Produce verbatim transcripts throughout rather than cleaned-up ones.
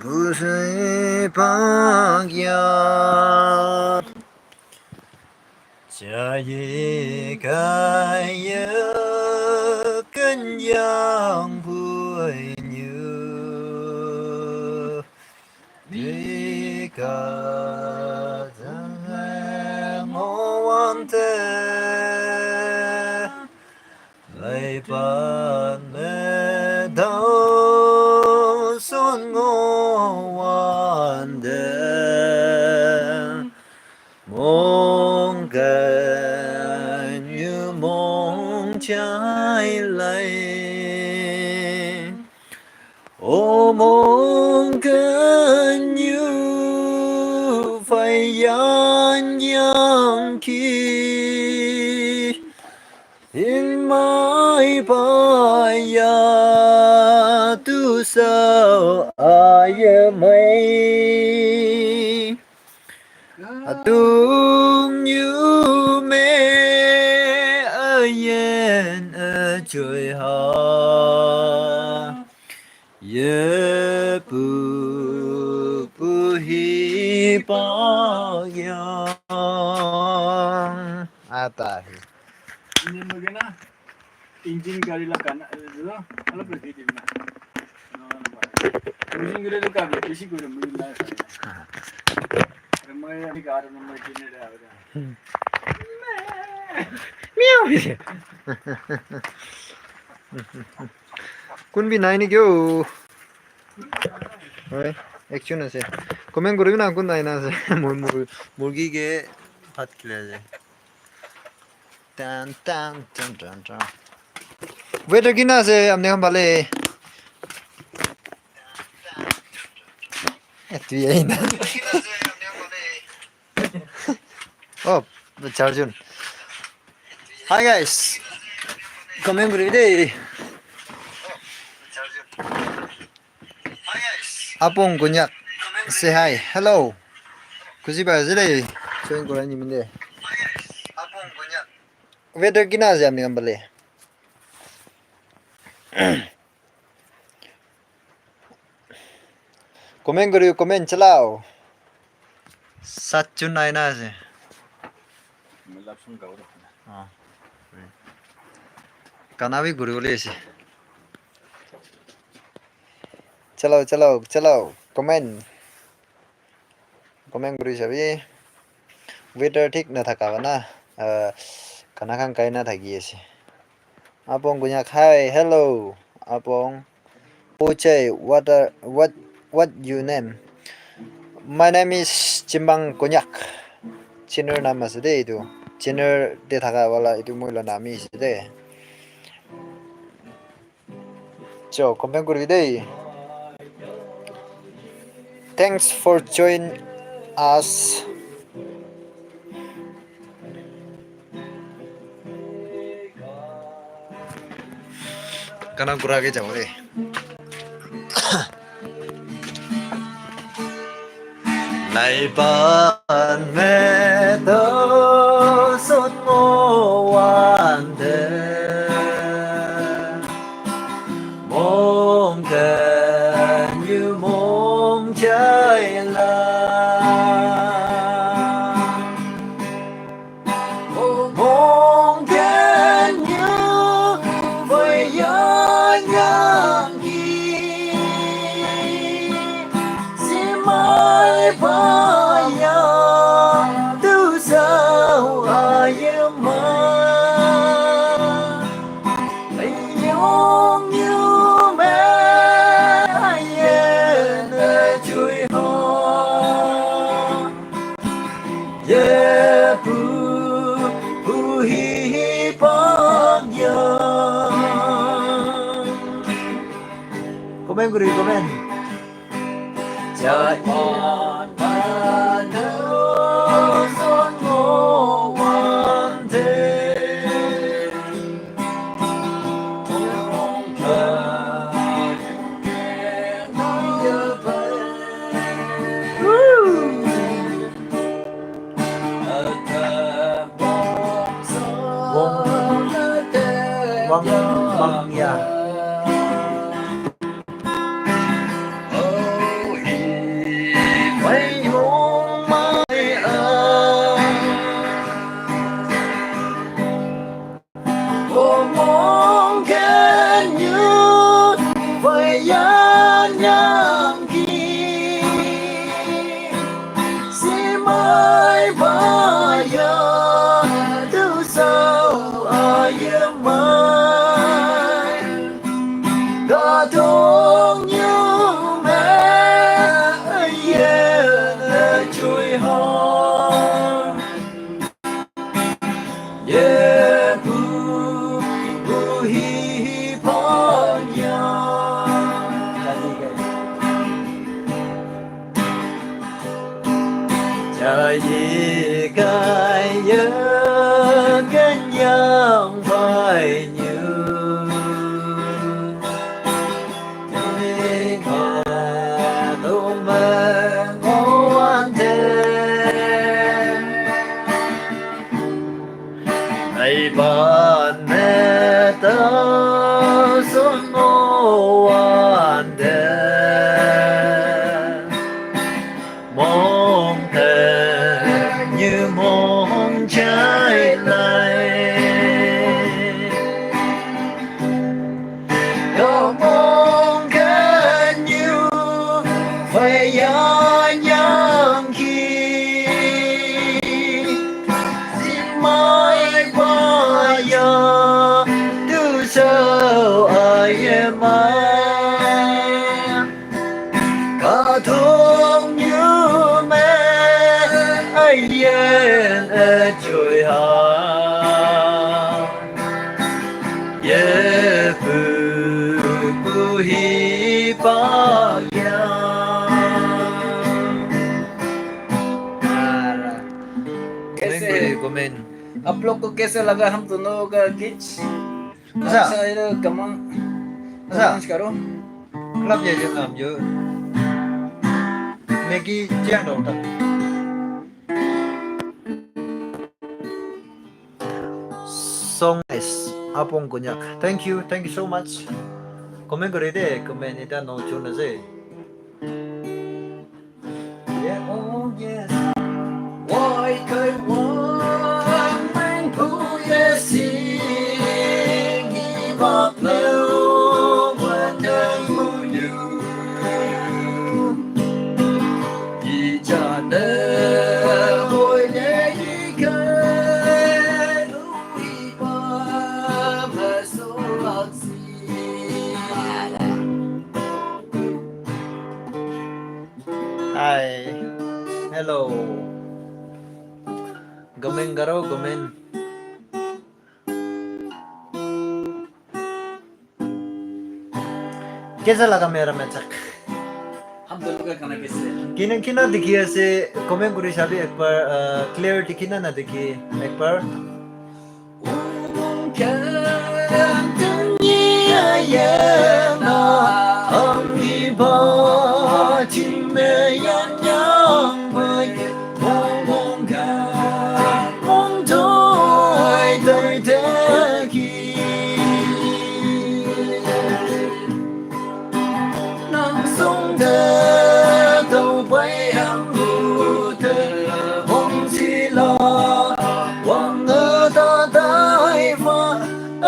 Usai pakya. Chayi kaya kanyang puinyu. Dika zangmo wante. Leipan me dau sun ngo wante. Mong kan yu mong chai lai. O mong kan yu fai yan yang ki. In mai pa ya tu sao a ye mai. Atung yu me a yen a chui ha. Ye pu pu hi pa yang. Ata hi. Ini magana engine gari la kana lo, ala pe di na. Engine gari lo ka bisi ko lo mui na. Ramai ni ka ramai kine da. Miau. Kun bi nai ni kyo. Oi, action ase. Comment koribi na kun nai na ase. Mur-, mur-, murgi ke bhat khilai ase. Tan, tan, tan, tan, tan. Weather kina ase, apni khan phale? Eh, tu yahi na. Oh, Charjun. Hi guys. Comment kuri de. Apong Konyak. Say hi. Hello. Kusi ba zile. Join kora ni minde. Weather kina ase apni khan phale? Comment kuri, comment chalao. Sat chun aina ase. Ah. Gana bi guri bole ase. Chalao, chalao, chalao. Comment. Comment kuri sabi. Weather thik na thaka bana, ah, gana khan gai na thaki ase. Apong Konyak, hi, hello. Apong. Ochai, what are, what, what you name? My name is Chimbang Konyak. Chinur nam ase de etu. Chinur te thaka wala etu moi la nam ase de. Cho, comment kuri de. Thanks for join us. Kana kura ke jabo de. Lai pan me to sun mo wan de. Mong kan yu mong chai la. Mong kan yu voi ya yang ki. Si mai pa ya tu sao a ye ma. Yong yu me ye na chui ho. Ye pu pu hi hi pak ya. Comment kuri, comment. Chai on manu son mo wan de. Wang, wang, wang ya. Aye kaya kanyang bai nyu. Ai ban me ta sun mo wan de. Mong te nyu mong chai lai. Yo mong ke nyu fai ya nyang ki. Sin mai ba ya du so ai ye mai. Ka thong nyu me ai ye e chui ha. Ye pu pu hi pa ya. Comment kariye, comment. आप लोग को कैसे लगा हम दोनों का गीत? Asa. Asa, ira comment, asa, comment karo. Club ya yo nam yo. Meki chiang dong ta. Song is Apong Konyak. Thank you, thank you so much. Comment kore de, comment ita no chun ase. Yeah, oh yes. Why kai wang mang pu ye sing i bak lo wan dang mu yu. I cha ne hoi ne i kai lu i pa ma so lak si. Hi. Hello. Comment karo, comment. Kaisa laga mera mechak? हम दोनों का गाना कैसे है? Kina, kina dikhi ase, comment kuri sabi ek bar, uh, clarity kina na dikhi ek bar. Nang sung de dau bai ang bu de hong si la wang de da dai fa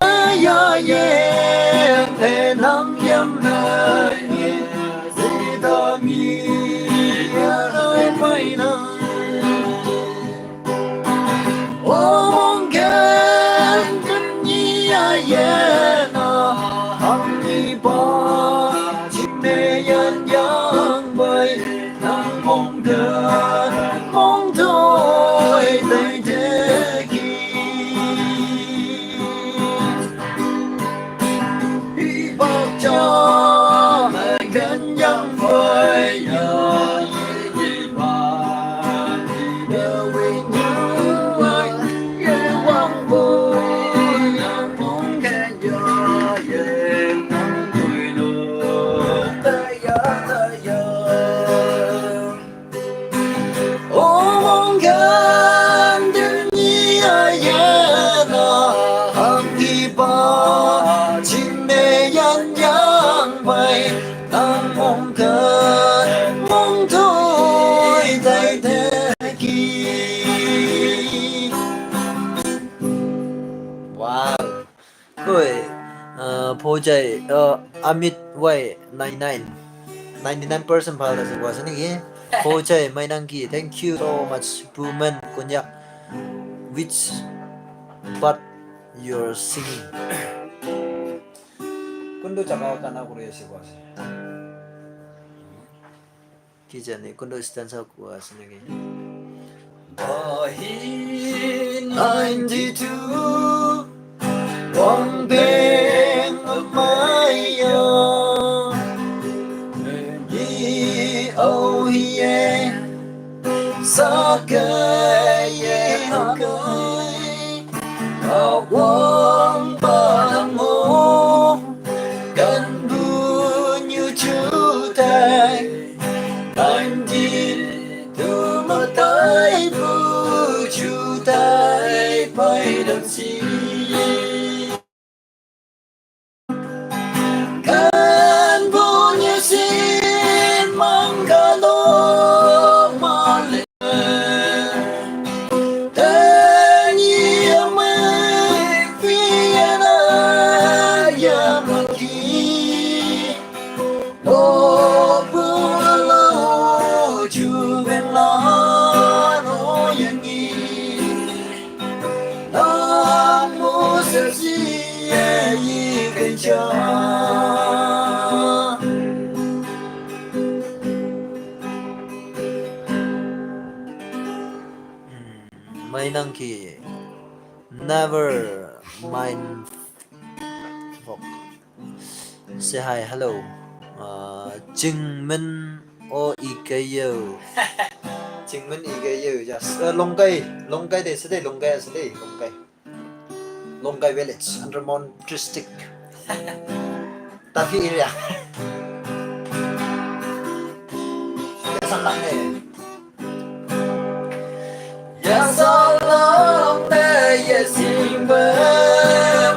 ai ya ye e nang yam na ye si da mi ya dai bai na. Wow. Oi, uh, Phojai, uh, Amit Y nine nine. Ninety nine percent bhal ase koa ase naki? Phojai Mainangki, thank you so much. Puman Konyak, which part you're singing? Kundu jaga gana kuri ase koa ase? Ki jane, kundu stanza koa ase naki? Bahi ninety two, Wang Beng Maya, Ni Au Hie, Sakaye hakai awang bango kan bunyu chutai. Kan di tu matai bu chutai pai dam si. Kan bunyi sin mangkalo male. Tani amai fiana ya maki. Lo pulo juben la no yangi. Mainang ki never mind. Fuck. Say hi, hello. Uh, Jingmin o ikeyo. Jingmin ikeyo. Yes. Uh, Longkai, Longkai de sede, Longkai sede, Longkai. Longkai village, Andromon district. Tapi area. Biasa lah eh. Ya salam ne ya simba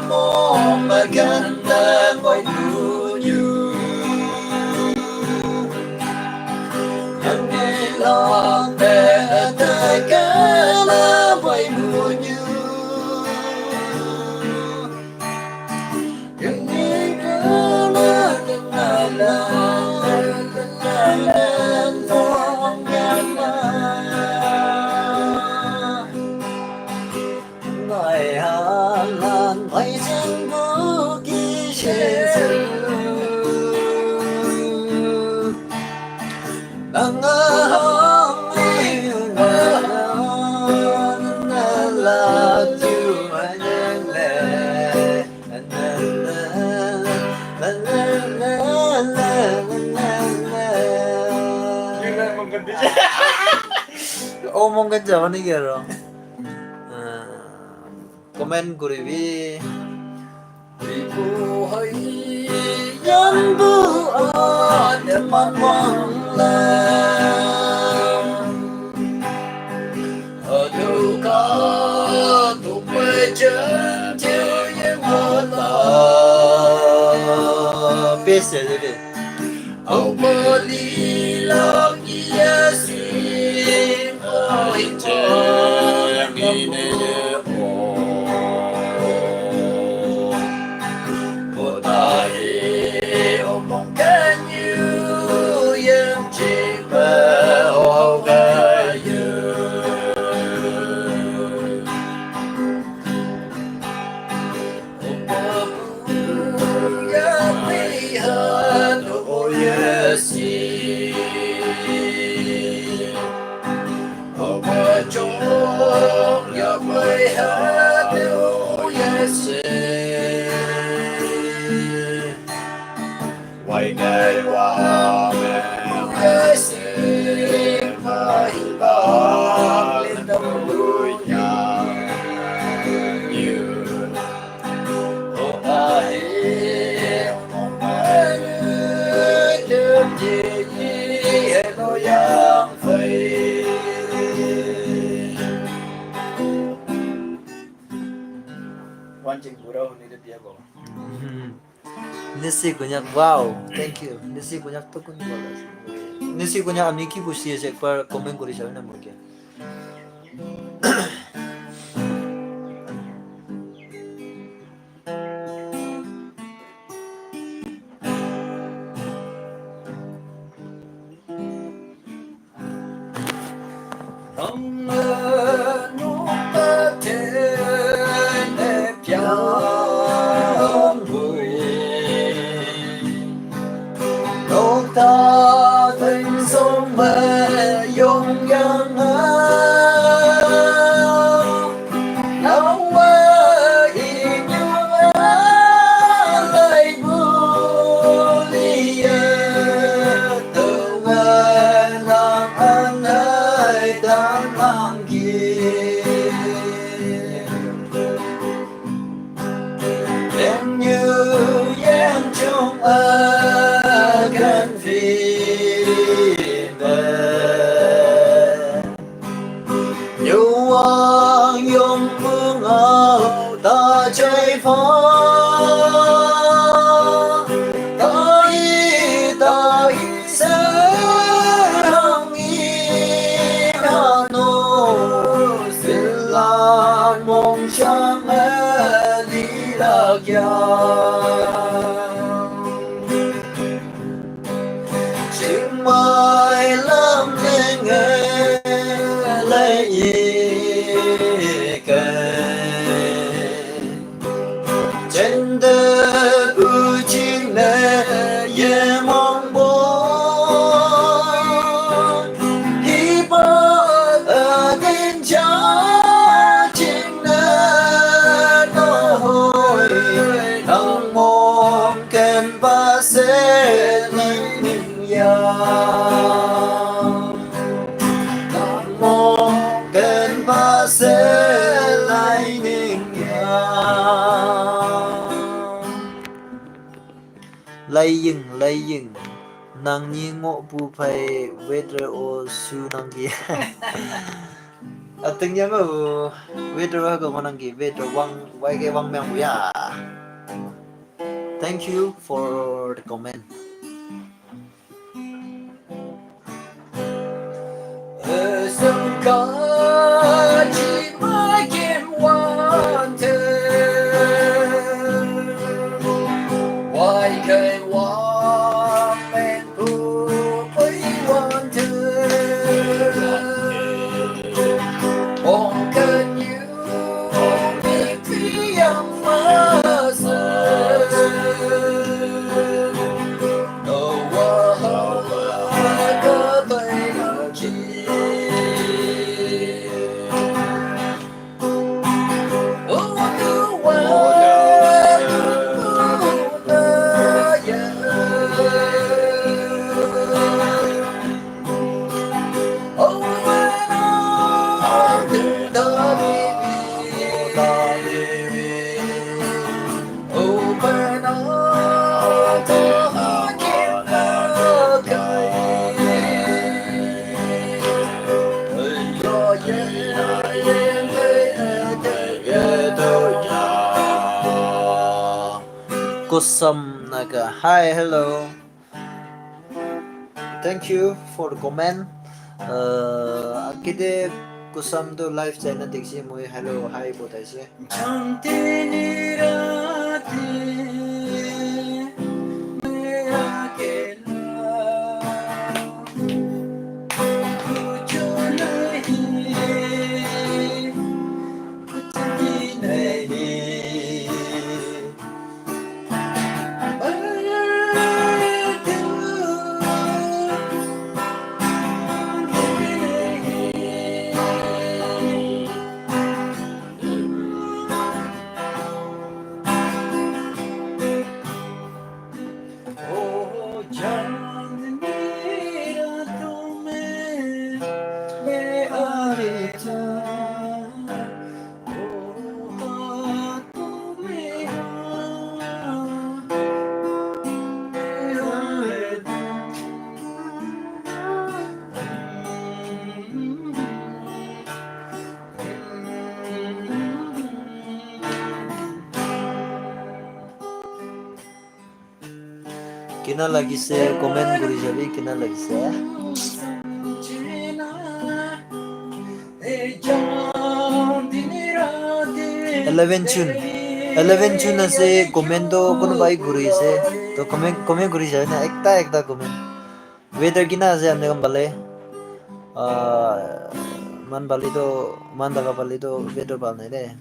mo maganda wai dunyu. Ya ne la ne ta ka la wai dunyu. Oh, mungkin jawab ni kira. Comment kuribi. Ibu hai yang bu ada manwang la. Aduh ka tu pejan je yang mata. Pese deh. Au bali la kiasi. Wanjing pura hone de dia ko. Nisi Konyak, wow, thank you. Nisi Konyak to kun bola ase. Nisi Konyak ami ki pusi ase, ekbar comment kuri sabi na moike. Yuang yong mung au ta chai fa. Ta i ta i se rang i na no. Silan mong shang li la kya. Chiang Mai lam leng e lai e ke. Chen de bu ching ne ye mong bo. Hi ba a din cha ching ne no hoi. Nang mong ken ba se lai ning ya. Nang mong ken ba se lai ning ya. Lai ying, lai ying. Nang ni ngo pu phai weather o su nang ki. Ateng ya mo weather wa ko nang ki weather wang wai ke wang meng ya. Thank you for the comment. Kusam Naga. Hi, hello. Thank you for the comment. Uh, akide Kusam to live channel dikhi moi hello hi botaise. Kina lagise, comment kuri jabi, kina lagise. Eleven June. Eleven June ase, comment to kunubai kuri ase. To comment, comment kuri jabi na, ekta, ekta comment. Weather kina ase apni khan phale? Ah, man phale to, man daga phale to weather bhal nai de.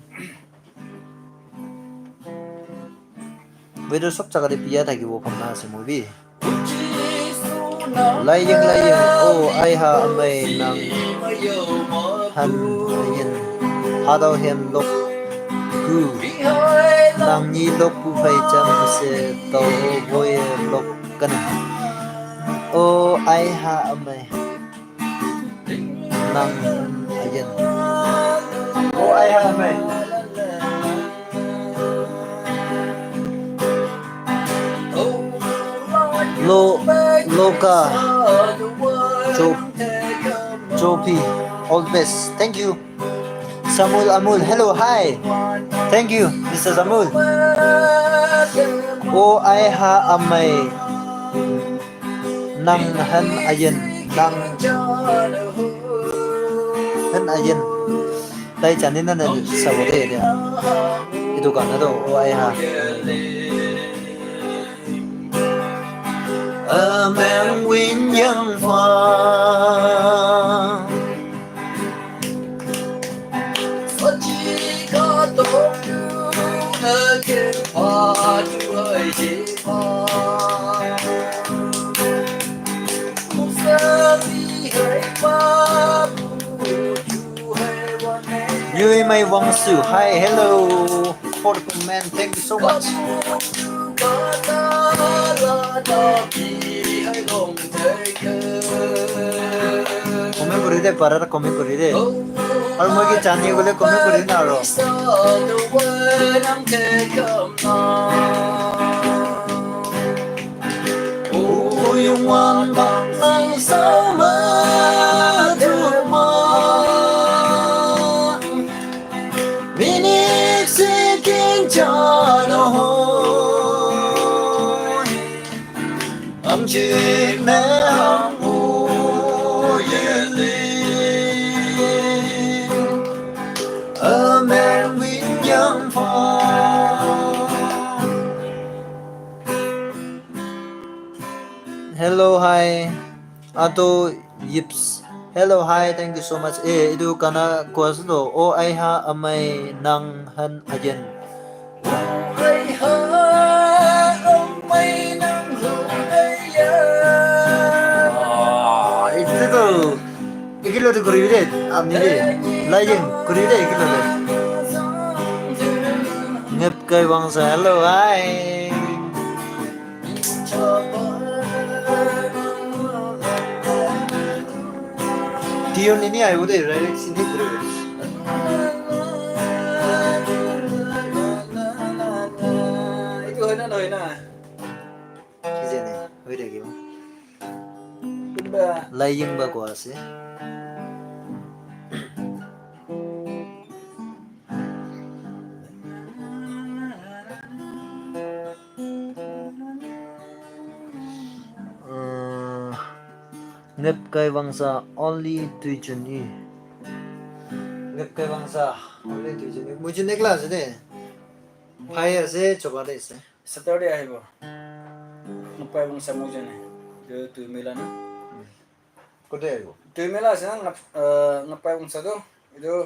Weather sob jaga te biya thakibo bhabna ase moi bi. Laiyeng, laiyeng, oh, ai ha amai nang han ayen. Hadau hem lok ku. Nang ni lok ku phai cham se to boy lok kana. Oh, ai ha amai. Nang ayen. Oh, ai ha amai. Lo, loka. Jopi, all the best. Thank you. Samuel Amul, hello, hi. Thank you, Mister Samuel. O ai ha amai nang han ayen nang han ayen. Tai chani na na sabo de dia. Itu ka na do o ai ha. Amen win yang fa. Yui Mai Wangsu, hi, hello. For the comment, thank you so much. Comment kuri de, para comment kuri de. Aru moi ke chani bole comment kuri na aro. Hello, hi. Ato Yips. Hello, hi. Thank you so much. Eh, itu kana kuasu to. O ai ha amai nang han again. Ah, itu to. Ikilo to kuri de. Amni de. Lain kuri de ikilo de. Ngep kai bangsa. Hello, hi. Tiyo nini ayo de, direct sini bro. Itu hoina nohoina. Kijane, hoi thakib. Kunba laiying ba ko ase. Uh, Ngepkai Wangsa only tuichun i. Ngepkai Wangsa only tuichun i. Mujun ekla ase de. Bhai ase, choba de ase. Saturday ahibo. Ngepkai Wangsa mujun e. Tu, tu mila na. Kote ahibo? Tuimela ase na, ngap-, ah, Ngepkai Wangsa tu. Itu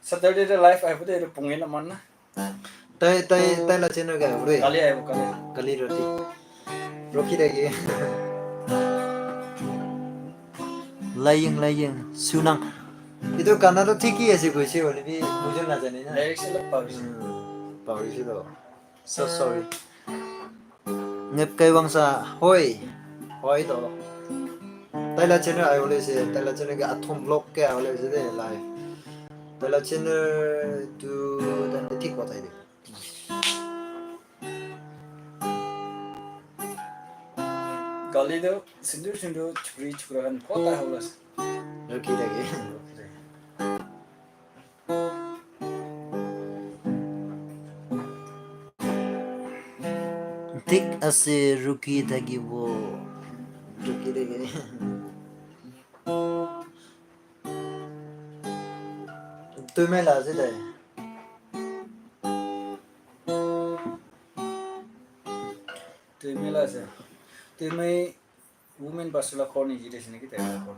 Saturday te live ahibo de, itu pungin aman na. Tai, tai, tai la channel ke ahibo de. Kali ahibo, kali. Kali rati. Rokhi thaki. Laiying, laiying, sunang. Itu gana to thik hi ase koise, hoile bi mujun najane na. Lyrics olop pahorise. Hmm, pahorise to. So sorry. Ngepkai Wangsa, hoi. Hoi to. Tai la channel ahibole ase, tai la channel ke Athom Vlog ke ahibole ase de live. Tai la channel tu dan thik batai de. Kali to sindur sindur chukri chukra khan kota ahibole ase. Rokhi thaki. Thik ase, rukhi thakibo. Rukhi thakibo. Tuimela ase tai. Tuimela ase. Tuimela Women pastor la khor niji de sineki tai la khor.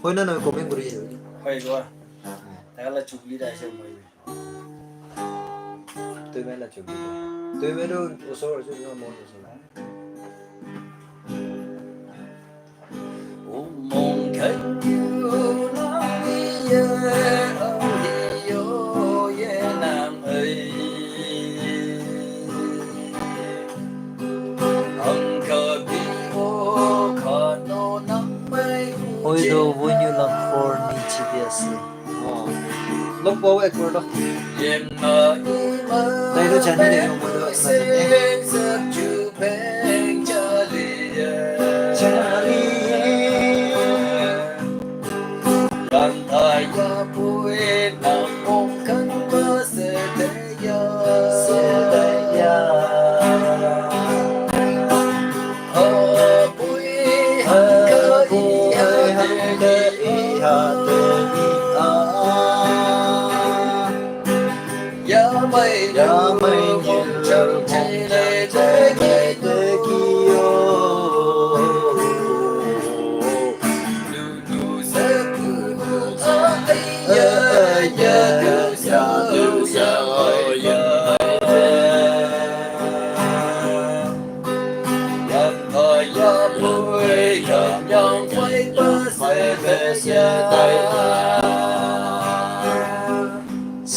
Hoi na nohoi comment kuri jabo. Hoi, goa. Tai la chukli da ase moi. Tuimela chukli. Tuimela osor ase na mon ase na. Oi do, voinu la khor niche te ase. Log pawo ekbar toh. Tai toh jane de, moi toh najane.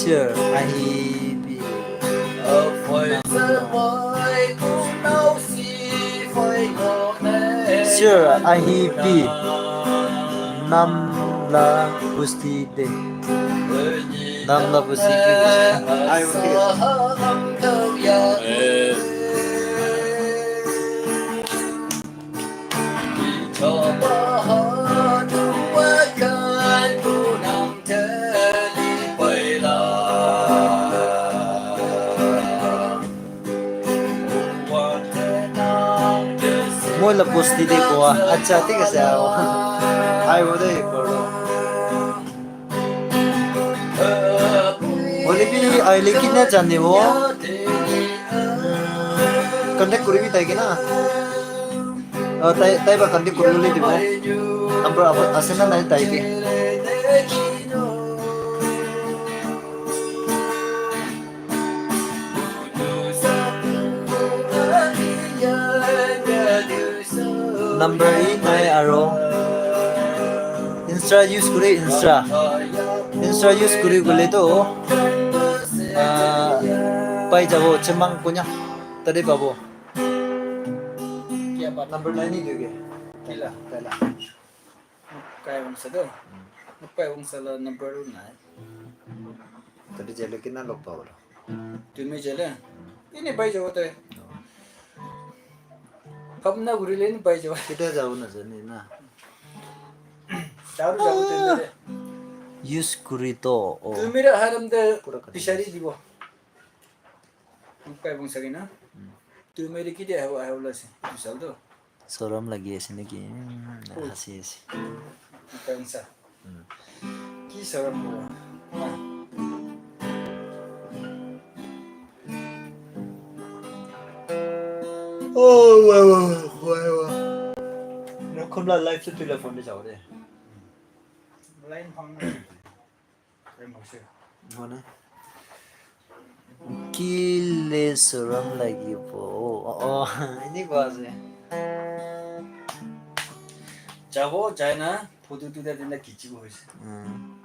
Sir, ahibi. Sir, ahibi. Namla busti de. Namla busti de. Ai, okay. Moi la bosti de koa. Acha, thik ase, aao. Aibo de, koro. Hoile bi ahile kinna janibo. Contact kuribi tai ke na. Ah, tai, tai ba contact kuribole dibo. Number abo ase na nai tai ke. Number hi nai aro. Insta use kuri, Insta. Insta use kuri gole to, ah, pai jabo, Chemang Konya. Tate pabo. Number nine hi diuge. Kila? Taila. Kai wangsa do. Kai wangsa la number nine. Tate jale kinna log pabo? Tumi jale? Ini pai jabo tai. Hamna gurile ni pai jabo. Kita jabo na jane na. Daru jabo tumi. Use kuri to. Oh. Tumi ra haram de. Pura kati. Bishari dibo. Kai wangsa kina. Tumi re kiti habo, habo la se. Tu sal do. Sorom lagi ase naki? Hmm, hasi ase. Kansa. Hmm. Ki sorom ko? Oh, wa, wa, wa, wa. Na khumla live se tu la phone de jao de. Line phone. Hona. Kile sorom lagibo. Oh, oh, eneka ase. Jabo, jai na, photo duita tinta khichibo hoise. Hmm.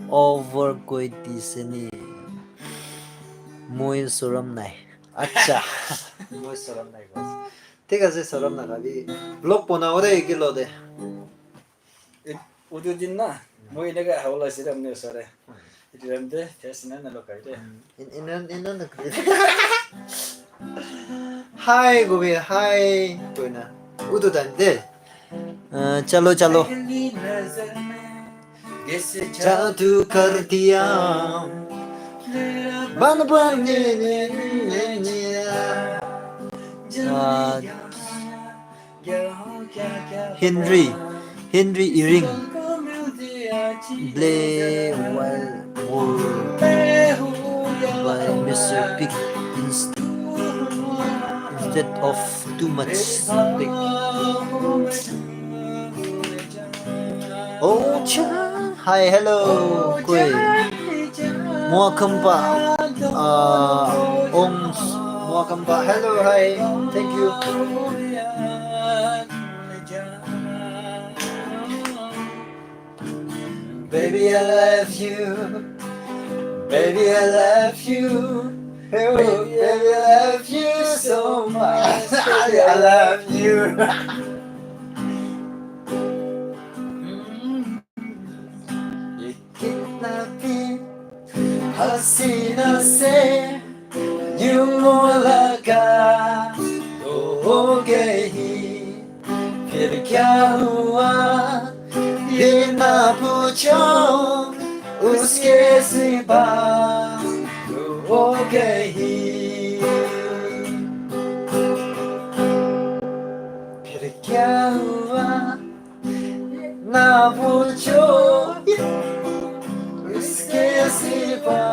Over koi dise ni. Moi sorom nai. Acha. Moi sorom nai, boss. Thik ase, sorom nakabi. Vlog bonabo de, ekelo de. Utu din na, moi eneka hawala ase de, apni usare. Etu time te, test na na lokai de. In, in, in, in, in, hi, Gobi, hi. Koina. Utu time te. Ah, chalo, chalo. Jadu kar diya. Ban, ban, ne, ne, ne, ne. Ah, Henry, Henry Eyring, Play Wild World by Mister Big inst-, instead of Too Much Big. Oh, cha. Hi, hello. Koi. Welcome back. Uh, Ong, welcome back. Hello, hi. Thank you. Baby, I love you. Baby, I love you. Oh, baby, I love you so much. Baby, I love you. ये कितना भी हसीना से यूं मुलाकात हो गई, फिर क्या हुआ, ये ना पूछो, उसके सिवा हो गई। फिर क्या हुआ, ना पूछो, उसके सिवा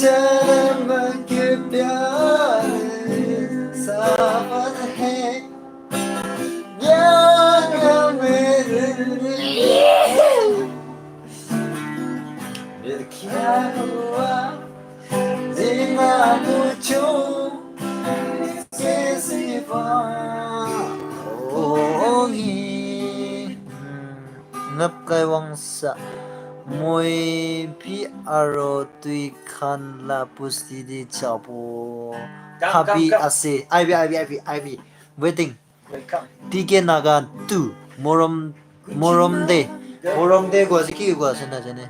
जन्म के प्यार सफर है, यहाँ मेरे लिए। फिर क्या हुआ, जीना मुझको इसके सिवा होगी। Ngap kai wangsa, moi pi aro tui khan la pusti di chapo. Come, come, happy come. Ase. Ivy, Ivy, Ivy, Ivy. Waiting. Welcome. T K Naga two. Morom, morom de. Morom de gua ase ki gua ase na jane.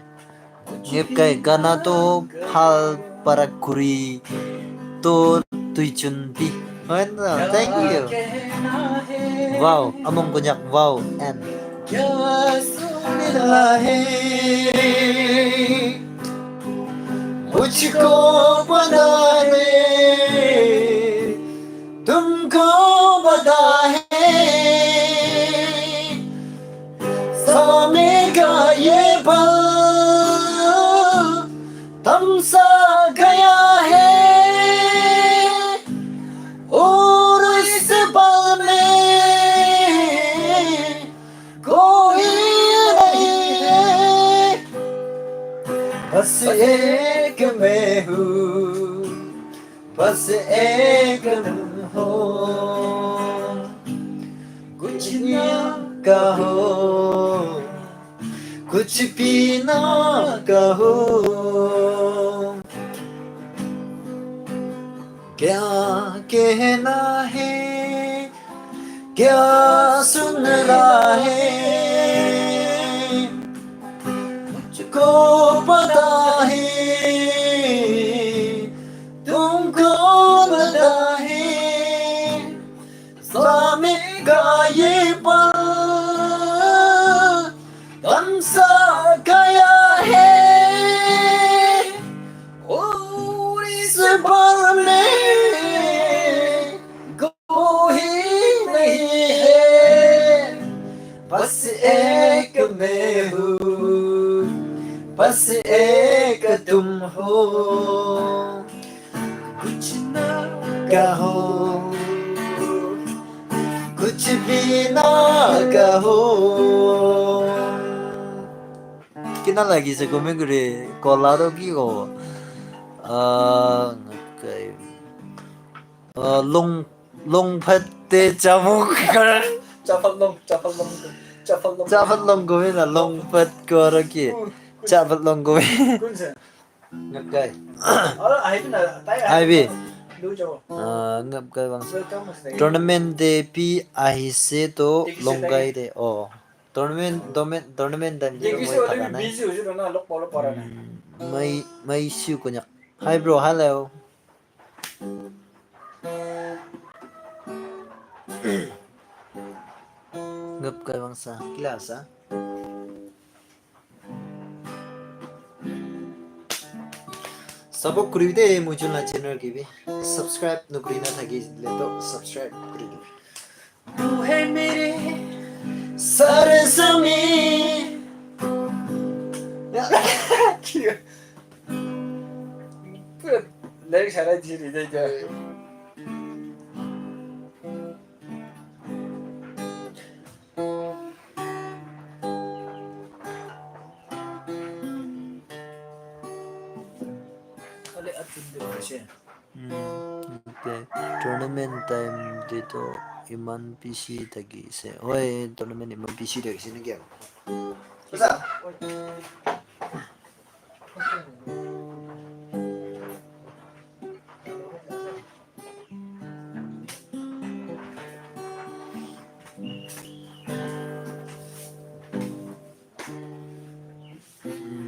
Ngep kai gana to phal para kuri to tui chun pi. Hoy na, thank you. Wow, among konyak, wow, and. क्या सुनना है मुझको बता दे, तुमको बता है, समय का ये पल थम सा गया है, और इस पल में कोई नहीं है, बस एक मैं हूँ, बस एक तुम हो। कुछ ना कहो, कुछ भी ना कहो। क्या कहना है, क्या सुनना है, मुझको पता है, तुमको पता है। समय का ये पल थम सा गया है, और इस पल में कोई नहीं है, बस एक मैं हूँ, बस एक तुम हो। कुछ ना कहो, कुछ भी ना कहो। Kina lagi se kome gure kola to ki ko. Ah, ngakai. Ah, long, long phat te chabuk kar. Chapal long, chapal long, chapal long. Chapal long ko na long phat ko aro ki. Chapal long ko. Kun se? Ngap kai. Aro ahibi na, tai ahibi. Ahibi. Lu jabo. Ah, ngap kai bang. Welcome ase. Tournament te pi ahise to Dekise longai tai. De. Oh. Tournament, tournament, tournament time te Dekise moi wale thaka bi nai. Busy hoise na, log pabo para nai. Hmm, mai, mai siu konyak. Hi bro, hello. Ngap kai bang sa, kila sa. Support kuribi de, mujun la channel ki bi. Subscribe nukuri na thaki le to subscribe kuribi. तू है मेरे सरजमीं। पूरा lyrics सारा जी रही है। Kale atun de kashe. Hmm, okay. Tournament time te to iman busy thaki ase. Hoi, tournament iman busy thaki ase naki aro? Kusa? Hmm.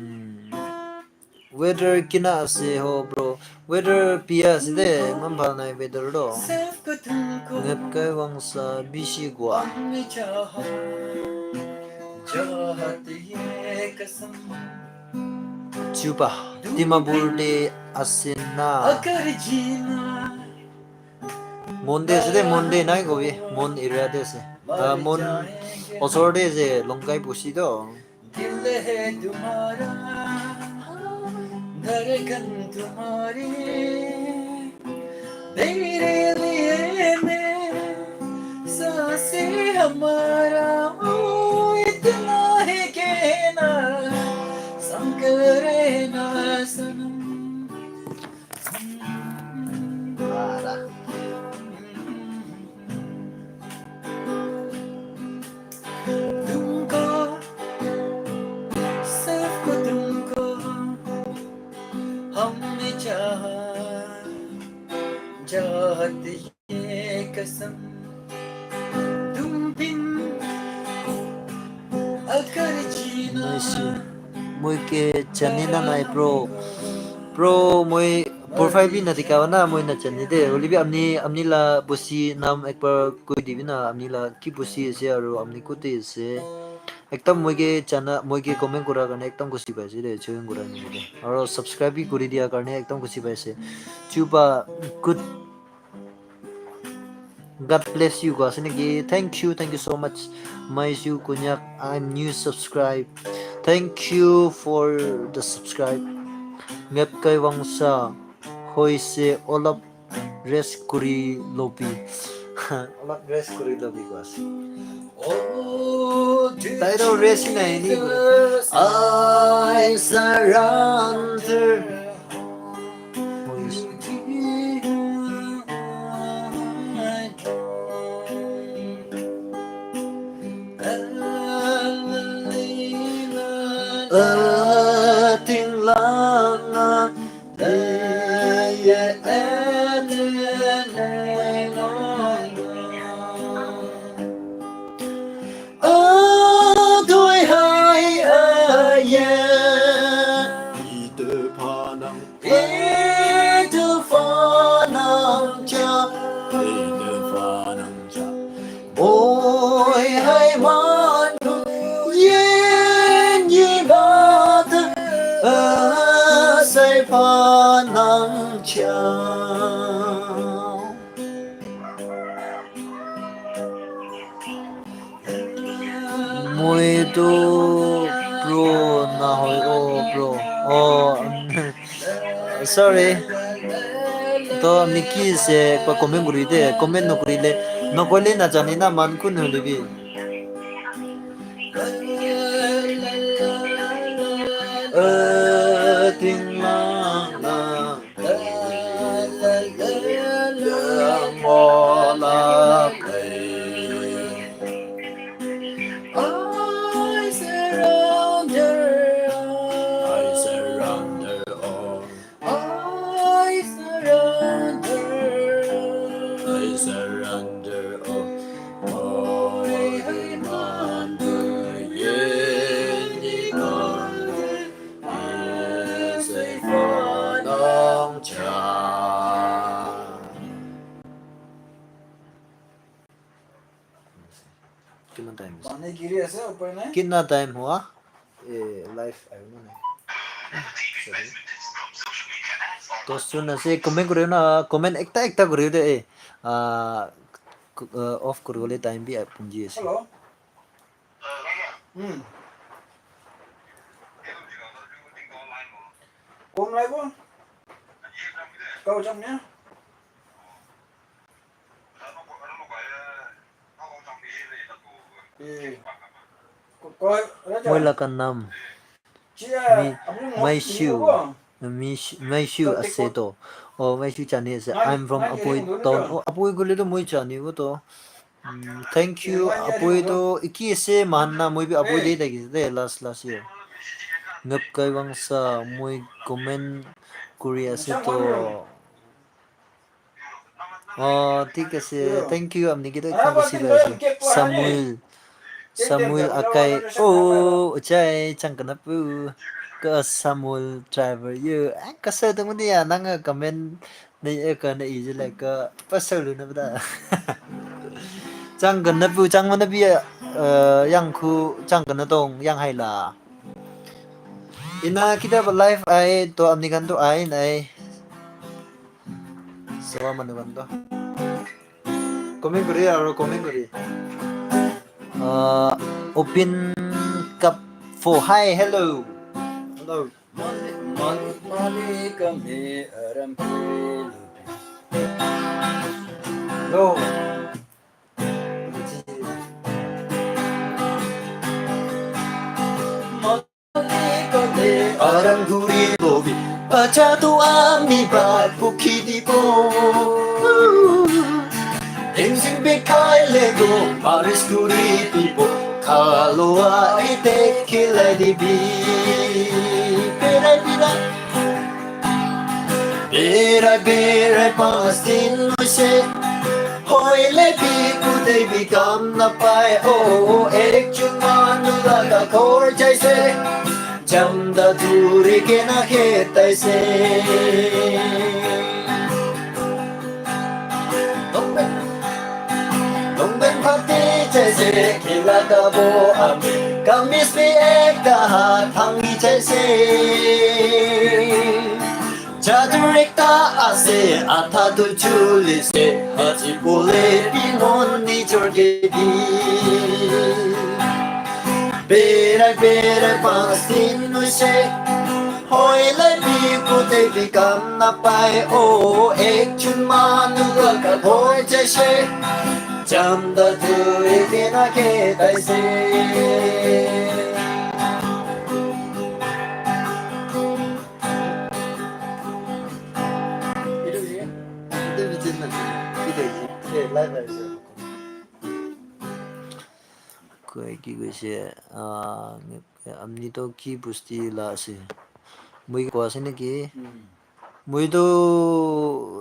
Weather kina ase ho, bro? Weather bia ase de, iman bhal nai weather to. Ngep kai wangsa bishi gua. Chupa, Dimapur te ase na. Mon te ase de, Mon te nai kobi, Mon area te ase. Ah, Mon osor te ase, Longkai bosti to. दिल है तुम्हारा, धड़कन तुम्हारी मेरे लिए मैं सांसें हमारा ओ इतना ही कहना संग रहना सनम. तुमको, सिर्फ तुमको हमने चाहा, चाहत ये कसम, तुम बिन अगर जीना. Moi ke chani na nai, bro. Bro, moi profile bi na dikha na, moi na chani de. Hoile bi amni, amni la bosti nam ekbar koi dibi na, amni la ki bosti ase aru amni kote ase. Ekdam moi ke chana, moi ke comment kura karne ekdam khushi paise de, join kura karne de. Aru subscribe bi kuri dia karne ekdam khushi paise. Chupa, good. God bless you, koi ase naki? Thank you, thank you so much. Maishu Konyak, I'm new subscribe. Thank you for the subscribe. Ngep kai wangsa hoise olap rest kuri lobi. Olap rest kuri lobi, koi ase. Tai toh rest nai ni. I surrender. Oi hai man yen yi ba ta a sai pa nang cha. Moi tu pro na hoi, oh, pro. Oh, sorry. To Nikki se pa comment kuri de, comment no kuri le, no koi le na jani na man kun holi bi. Ting lang lang. I surrender. I surrender all. I surrender. I surrender all. I surrender. Kiman time ase? Pani giri ase, upar nai. Kitna time hua? Eh, live ahi na nai? Sorry. To sun ase, comment kuri na, comment ekta ekta kuri de, eh. Ah, off kuri bole time bi punji ase. Hello. Hmm. Kom lai bo? Kau jam ya? Eh. Ko, ko, raja. Moi laga nam. Chia, Mi-, abang Maishu. Mish-, Maishu ase to. Oh, Maishu jani ase. I'm from Apoi town. Oh, Apoi gole to moi jani bo to. Mm, thank you, Apoi to. Iki ase mahan na moi bi Apoi de thaki de last, last year. Ngap kai wangsa moi comment kuri ase to. Oh, thik ase. Thank you. Amni kita ekta bosti pai ase. Samuel. Samuel Akai. Oh, chai chang kana pu. Ka Samuel driver yo. Ang kasa tong dia nang comment na e ka na ije la ka pasal na bda. Chang kana pu chang mana bi yang khu chang kana tong yang hai la. Ina kita ba live ai to amni kan to ai nai. Sewa manu kan to. Comment kuri aro comment kuri. Uh, open cup for hi, hello. Hello. Malikam he aram ke lupi. Yo. Malikam he aram guri lobi. Bacha tu ami bat bukhi dibo. Engine bikai lego, maris kuri pipo, kaloa ite kilai dibi. Berai, berai, berai, pas din hoise, hoile bi kute bi kam napai. Oh, ekjon manu laga ghor jaise. Jamda dhuri kena khetaise. Longben, longben phati jaise, khila kabo ami. Kamis bi ekta hat bhangi jaise. Jadu ekta ase, atha tu chulise, aji bole bi mon nijor ke di. Berai, berai, pas din hoise, hoile bi kute bi kam napai. Oh, ekjon manu laga ghor jaise, jamda dhuri kena khetaise. Etu bi chin na, etu bi chin na, etu bi chin na, live ase. Koi ki koise, ah, amni to ki busti la ase? Moi ko ase naki? Moi to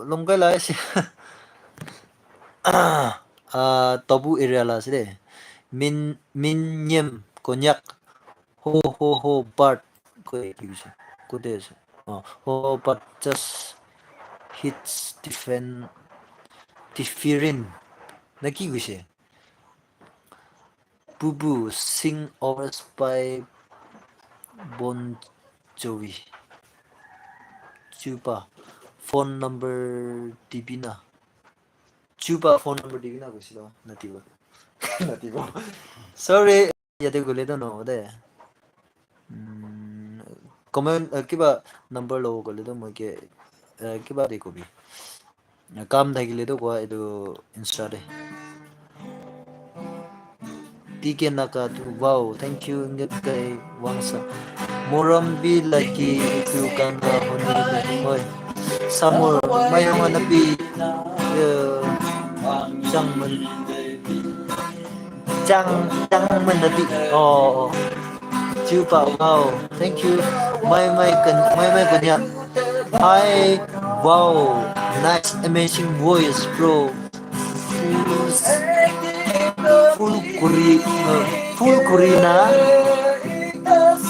Longkai la ase. Ah, Tobu area la ase de. Min, Minyem, Konyak. Ho, ho, ho, Bart. Koi ki koise? Kote ase? Oh, ho, Bart just hits different, different. Na ki koise? Bubu, sing overs by Bon Jovi. Chupa, phone number dibi na. Chupa, phone number dibi na koisilo. Natibo. Natibo. Sorry, yate gole to no de. Mm, comment, eh, kiba number lobo gole to moi ke, eh, kiba de kobi. Kam thakile to koa etu Insta te. T K Naka tu, wow, thank you, Ngetkai Wangsa. Moram bi lagi etu gana huni de, hoi. Samur, mayong anapi, eh, chang man. Chang, chang man napi. Oh, oh. Chupa, wow, thank you. Mai mai kan, mai mai kanya. Hi, wow, nice, amazing voice, bro. Full, full kuri, uh, full kuri na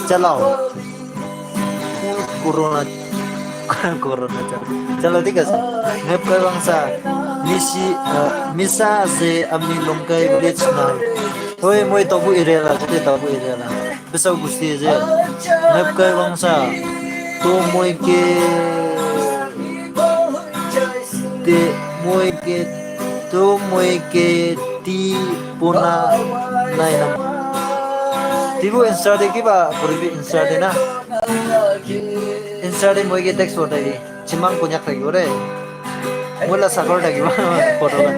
chalao. Full corona, corona chalao. Chalo, thik ase. Ngep kai bangsa. Misi, uh, misa ase ami Longkai village na. Hoi, moi Tobu area la, jate Tobu area la. Besau gusti ase. Ngep kai bangsa. To moi ke, te moi ke, to moi ke ti pona nai na. Tibu Insta te kiba koribi Insta te na. Insta te moi ke text botai di. Chimang Konyak thakibo de. Moi la sakor thakibo photo la.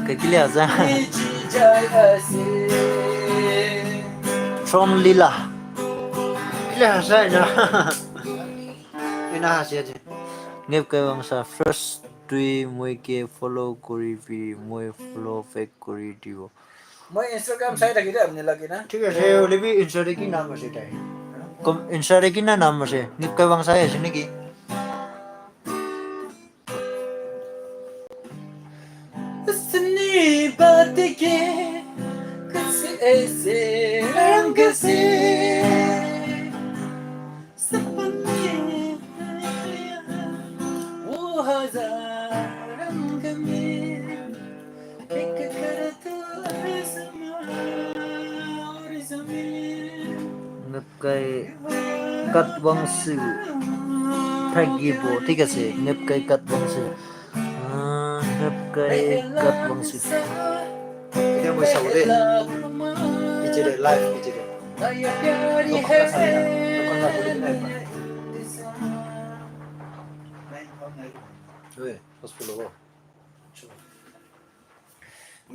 Kakile asa. From Lila. Kile asa ina. Ina hasi aje. Ngep kai bangsa first tui moi ke follow kori bi moi follow back kori dibo. Moi Instagram sai thaki de apni lage na. Thik ase, hoile bi Insta te ki naam ase tai? Kom-, Insta te ki na naam ase? Ngep kai bangsa ase naki? Usne baat ke kuch aise rang se sapne wo hazar rang mein Nepkai Katwangsu thakibo, thik ase, Nepkai Katwangsu. Ah, Nepkai Katwangsu. Etiya moi sabo de. Piche de, live piche de. Dokan la sabo na. Dokan la khuli na. Oi, hospital ho. Chalo.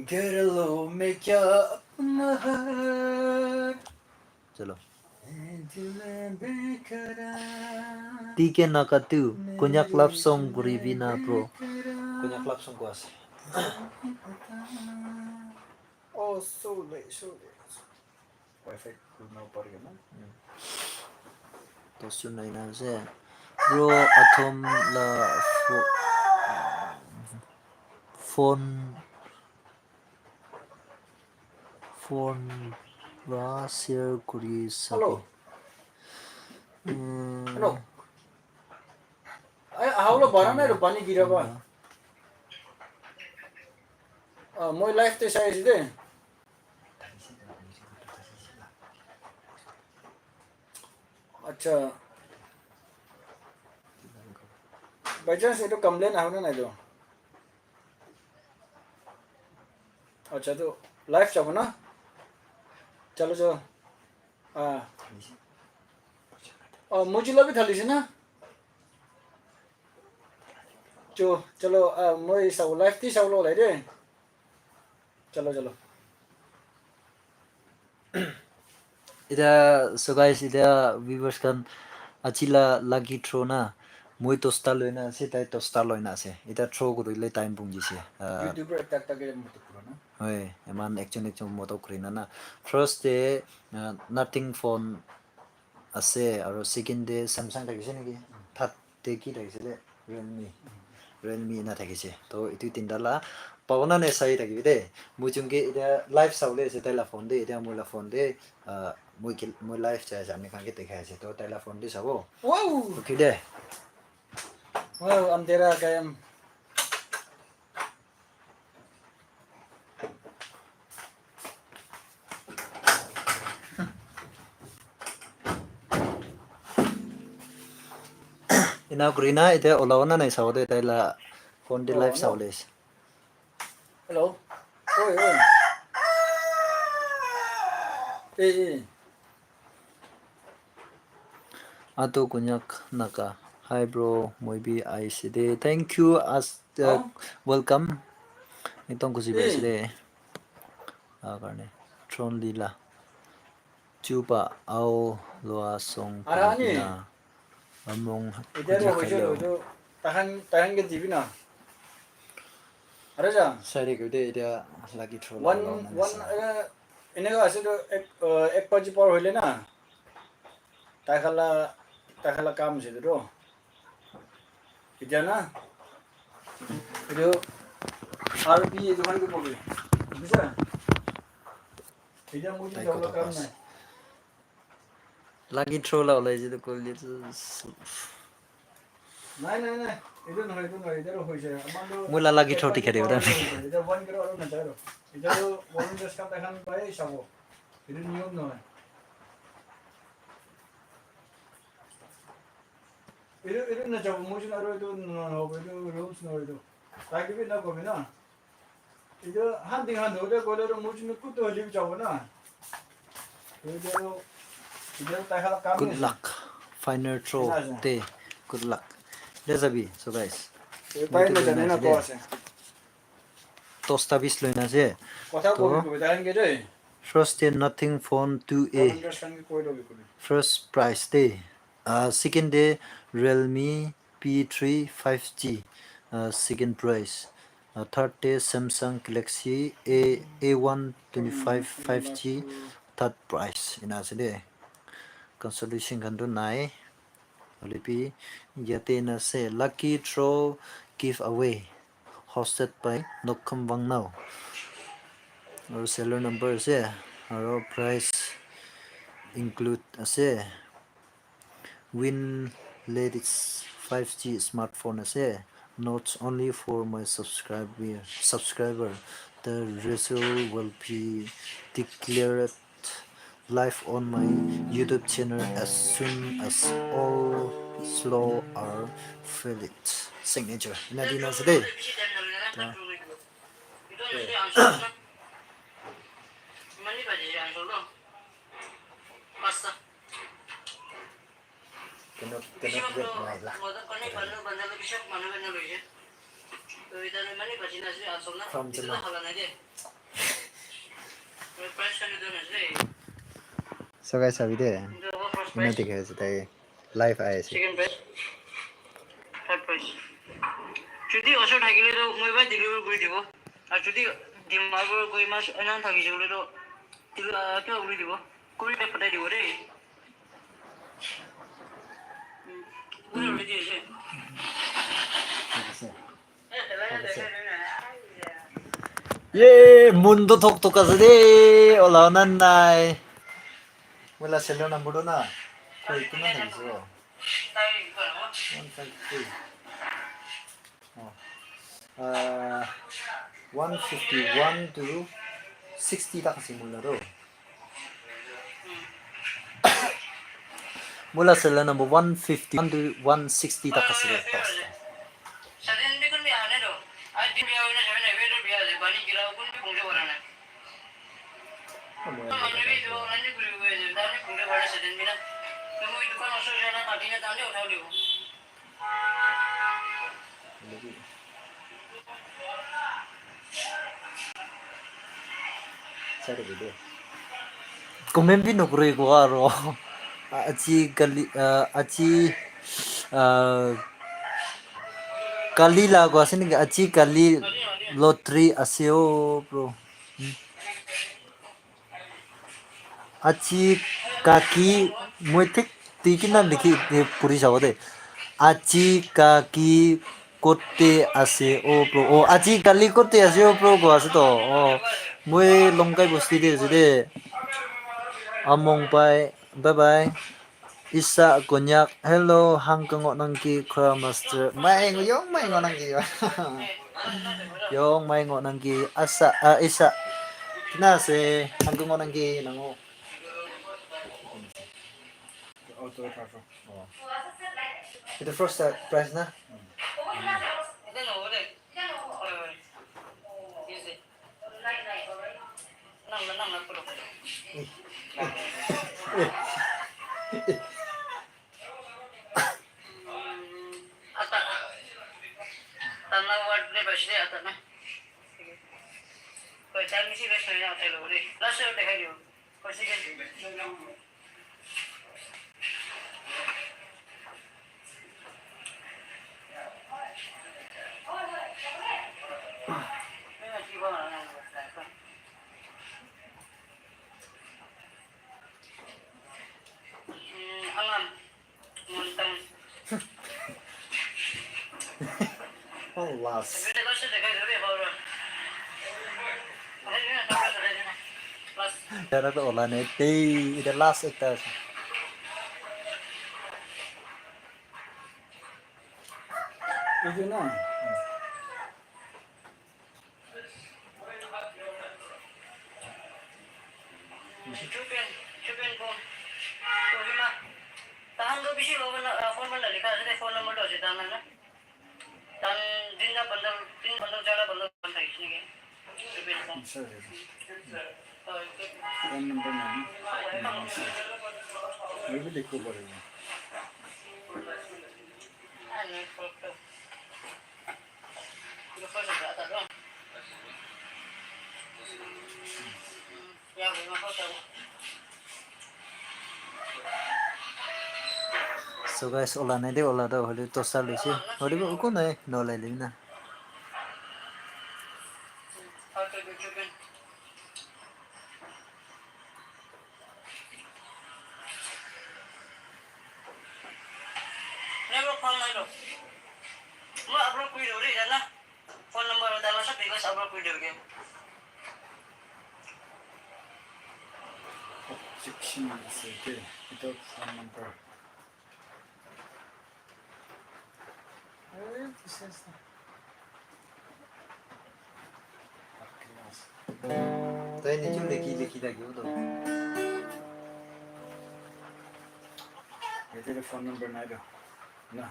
Get a low, make up my heart. Chalo. T K Nakatu, Konyak love song kuribi na, bro. Konyak love song ko ase. Oh, so late, so late. Wi-Fi kurna upar gana. Tosun aina ase. Bro, Athom la pho-, phone, phone pra share kuri sabi. Hello. Mm. Hello. Ai, ahau la bara nai ro pani gira ba. Ah, moi live te sai ase de. Acha. By chance etu complain ahona nai do. Acha, to live jabo na? Chalo, chalo. Ah. Oh, mujila bhi thali se na? Cho, chalo, ah, moi sabo, live ti sabo lo lai de. Chalo, chalo. Etiya, so guys, etiya viewers khan, aji la lucky draw na, moi dosta loina ase, tai dosta loina ase. Etiya draw kuribole time pong jise. Ah, YouTuber ekta ekta ke moto kura na. Hoi, eman ekjon ekjon moto kurina na. First te, ah, Nothing Phone ase, aro second te Samsung thakise naki? Third te ki thakise le? Realme. Realme ena thakise. To etu tinta la pabona ne sai thakibi de. Moi chunke etiya live sabole ase tai la phone de, etiya moi la phone de, ah, moi ki-, moi live chai ase, ami khan ke dekhai ase. To tai la phone de sabo. Wow! Okay de. Wow, andhera gaya. Ena kurina, etiya olabo na nai sabo de, tai la phone de live sabo le ase. Hello. Oi, oi. Eh, eh. Ato Konyak Naga. Hi bro, moi bi aise de. Thank you, as, uh, welcome. Ekdom khushi paise de. Ah, karne. Tron Lila. Chupa au loa song. Ara ani. Among. Etiya to hoise to, tahan, tahan ke dibi na. Ara ja. Sari ko de, etiya lucky draw. One, one, eh, eneka ase to, ek, eh, ek baji par hoile na. Tai khan la, tai khan la kam ase etu toh. Etiya na, etu R P etu khan ke kobi. Bujha? Etiya moi jabo la kam nai. Lucky draw la ulai je to koi le to. Nai, nai, nai. Etu nohoi, etu nohoi. Etu nohoi je. Moi la lucky draw dikhai dibo na. Etu one crore aru na jai ro. Etu volunteers khan tai khan pai sabo. Etu niyom nohoi. Etu, etu na jabo, moi jun aru etu na hobo, etu rules nohoi etu. Tai ke bi na kobi na. Etu han ding han hoile koile to moi jun kutu hoile bi jabo na. Etu, etu tai khala kam. Good luck. Final draw te. Good luck. Le jabi, so guys. Etu tai na jane na ko ase. Dosta piece loina ase. Kotha to kobi kobi, tai ke de. First te Nothing Phone two A. Volunteers khan ke koi lobi kobi. First prize de. Ah, second te Realme P three five G, ah, second prize. Ah, third te Samsung Galaxy A, A one twenty-five five G, third prize. Ena ase de. Consolation khan to nai. Hoile bi yate na ase, lucky draw giveaway hosted by Nokham Wangnao. Aru seller number ase, aru price include ase. Win latest five G smartphone ase. Not only for my subscriber, subscriber. The result will be declared Live on my YouTube channel as soon as all slow are filled. Signature. Ina dina ase de. Ta. Tenok, tenok dek nai la. From Chennai. So guys, sabi de. Ina dikhi ase tai live ahi ase. Second prize. Third prize. Jodi osor thakile to moi ba deliver kuri dibo. Aru jodi Dimapur goi mas enan thakise koile to deli-, ah, kiba kuri dibo. Kuri pe patai dibo de. Ye, mundo thok thok ase de, ola na nai. Wala selo number do na. Koi, kiman thakise? One five three. Oh. Ah, one fifty-one to sixty tak ase moila toh. Moila sela number one fifty-one to one sixty tak ase. Comment bi nokore ko aro. Aji kali, ah, aji, ah, kali la ko ase naki? Aji kali lottery ase o, bro. Aji kaki, moi thik tiki na likhi de puri sabo de. Aji kaki kote ase o, bro? O, aji kali kote ase o, bro, ko ase to. O, moi Longkai bosti de ase de. Among pai, bye bye. Isa Konyak, hello, hang kango nangki khura master. Mai ngo, yong mai ngo nangki. Yong mai ngo nangki, asa, ah, isa. Kina ase, hang kango nangki, nango. Oh. Itu first, uh, prize na? Oh, last. Yara to ola ne tei, ite last ekta ase. Etu na. Tahan toh bishi lobo na, ah, phone number likha ase de, phone number toh ase tahan na. Tahan tinta bundle, tin bundle, charta bundle khan thakishe naki? Phone number nai. Moi bi likhibo paribo. So guys, ola nai de, ola toh hoile toh sa loise. Hoile bi uku nai, nolai le na. Network pal nai lo. Moi upload kuri dibo de, jana. Phone number dala sab details upload kuri dibo ke. Objection ase ke, without phone number. Tai niche likhi likhi thakibo toh. Tate phone number nai do. Na.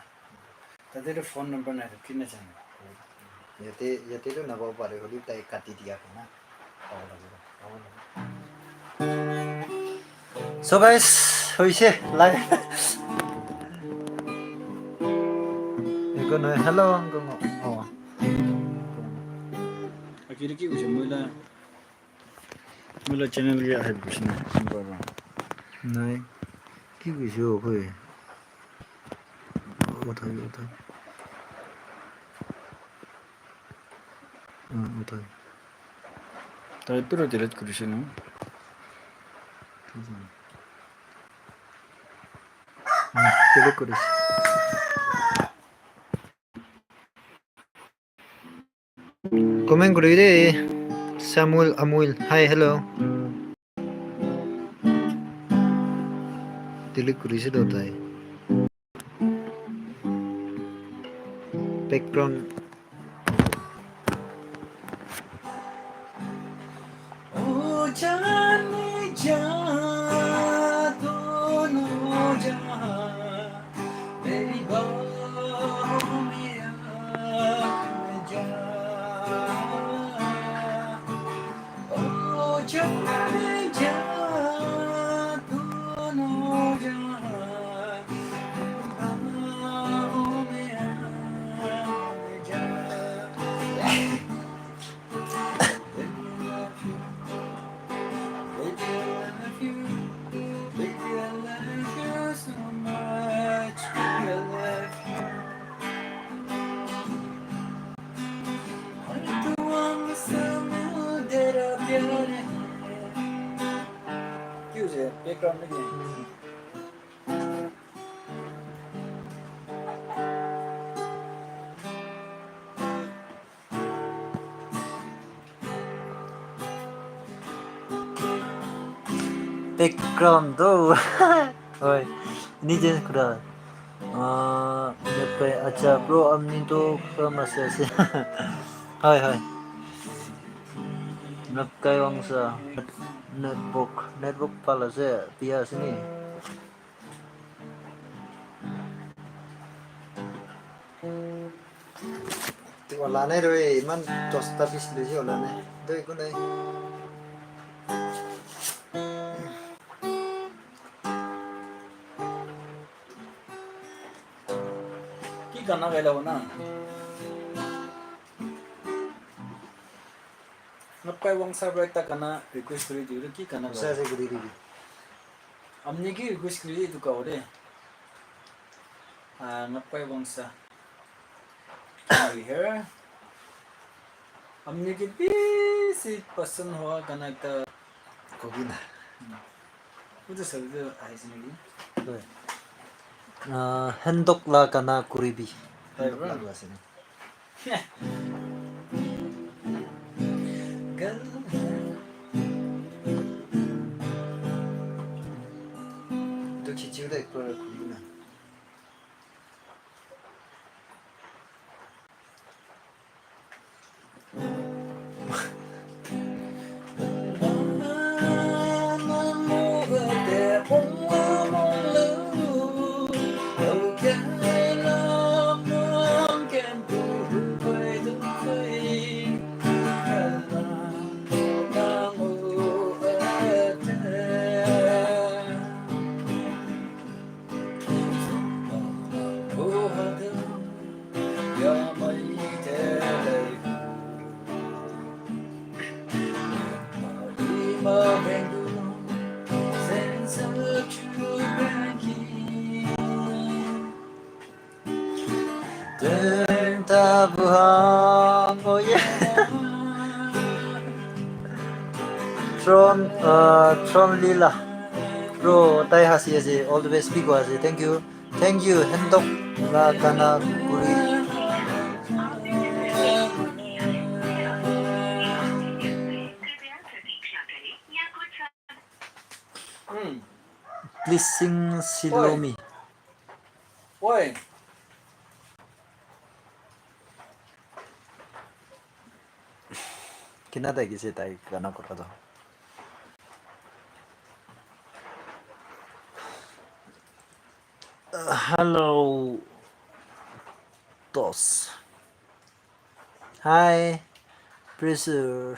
Tate phone number nai do. Kina jana. Yate, yate to nabao pare, holi tai kati diya kena. Pabo lagibo. Pabo lagibo. So guys, hoise live. Eko nohoi, hello, uncle. Oh. Akiri ki kuise, moi la, moi la channel ke ahi kuise na, baba. Nai. Ki kuise, okay. Uthai, uthai. Ah, uthai. Tai pura delete kurise na? Hmm, delete kurise. Comment kuribi de. Samuel Amuil. Hi, hello. Delete kurise to tai. Background. Ki hoise? Background naki? Background tu. Hoi. Ini change kura. Ah, acha, bro, amni tu kam ase ase. Hoi, hoi. Napkai wangsa. Network, network pala ase, biya ase ni. Te ola nai re, iman dosta bis loise ola nai. Doi ko nai. Ki gana gaila ho na? Napkai wangsa para ekta gana request kuri diyo, ki gana gawo? Sa se kuri dibi. Amni ki request kuri diyo, etu gawo de. Ah, napkai wangsa. Here. Amni ki bisi pasand hoa gana ekta kobi na. Hmm. Etu sabi tu ahise naki? Hoi. Ah, Hendok la gana kuribi. Hoi, Hendok la bro. Gana ase na. Etu khichi bole ekbar khuli na. Ten ta buhang, oh yeah. Tron, uh, Tron Lila. Bro, tai hasi ase. All the best, big ase. Thank you. Thank you. Hendok la gana kuri. Hmm. Please sing Silomi. Oi. Kina thakise tai gana kura toh. Hello, Tos. Hi, Prisur.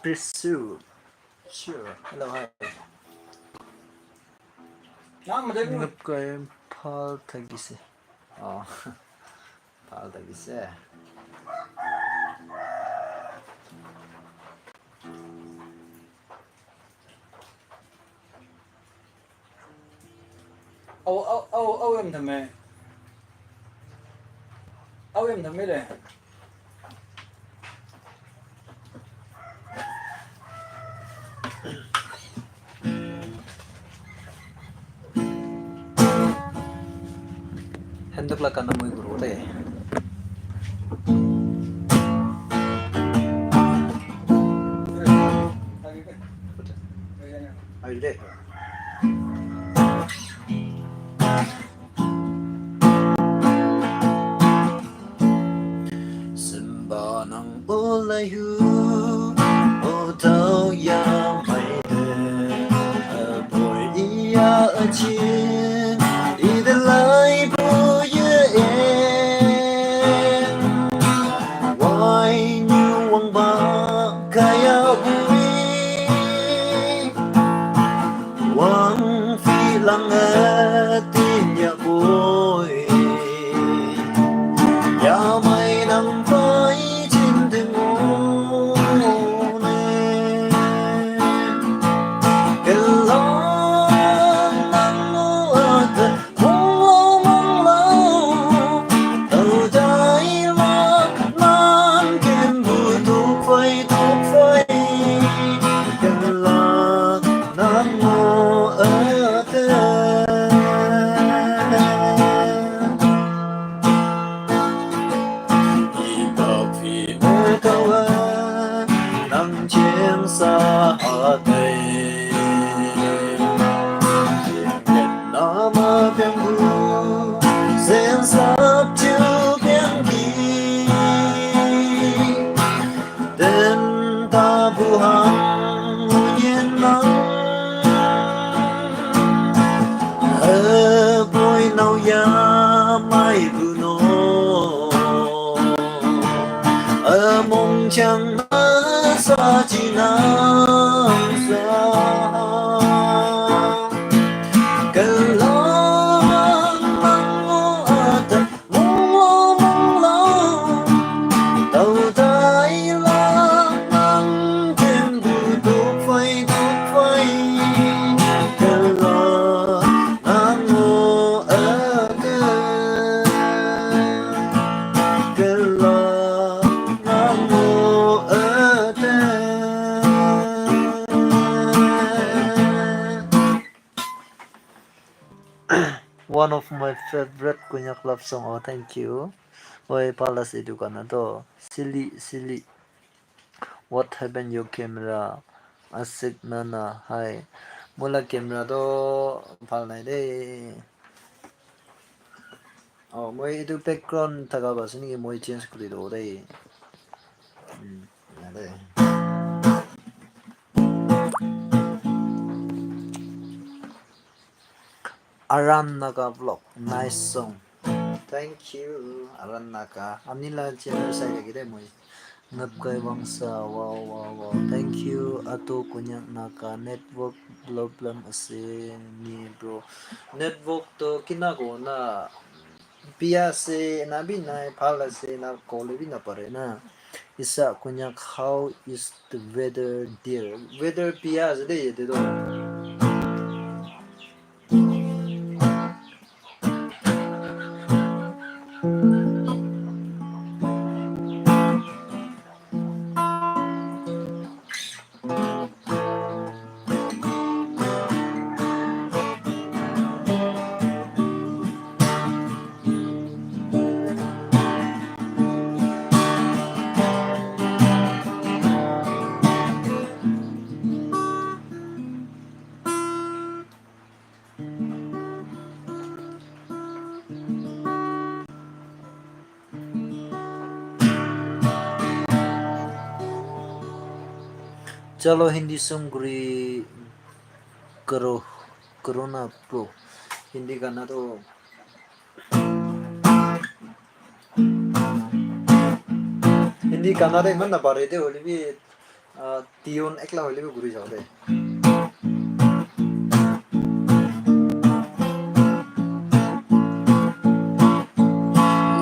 Prisur. Sure. Hello, hi. Ngap kai phal thakise. Oh. Phal thakise. Au, au, au, au em thame. Au em thame le. Handuk la kana mui guru te. Ai de. Simba nang ulai hu, o tau ya mai de. A boy iya a chin, i de lai bu ye e. Wai nyu wang ba kaya bui. Wang fi lang a tin ya bui. Ya mai nang fai chin de mo ne. Ke lang nang mo a ta. Mong lo, mong lo, tau dai la, nan ken bu tuk fai, tuk fai, ken la, nan mo a te. I bak fi me kawa, nang chen sa a te. Nama pembu sen sap chu piang ki. Den ta bu hang yen nang. He boy nau ya mai bu no. A mong chang na sa chi nang sa. Ka lang mang mo a ta mong lo mong lo. Tau tai la nang ken bu tuk fai tuk fai. Ka la nang mo a ta. Ka la nang mo a ta. One of my favorite Konyak love song. Oh, thank you. Oi, palace etu kana to. Silly, silly. What happened your camera? Asik Nana, hi. Mola camera to bhal nai de. Oh, moi etu background thaka ba sini moi change kuri do de. Hmm, ya de. Aran Naga vlog, nice song. Thank you, Aran Naga. Amni la channel sai lagi de moi. Ngapkai Wangsa, wow, wow, wow. Thank you, Ato Konyak Naga. Network problem ase ni, bro. Network to kina ko na. Bia ase, na bi nai, bhal ase, na kole bi na pare na. Isa Konyak, how is the weather there? Weather bia ase de yate to. Chalo, Hindi song kuri karo, Corona Pro. Hindi gana to, Hindi gana de iman na bare de hoile bi, ah, tune ekla hoile bi guri jao de.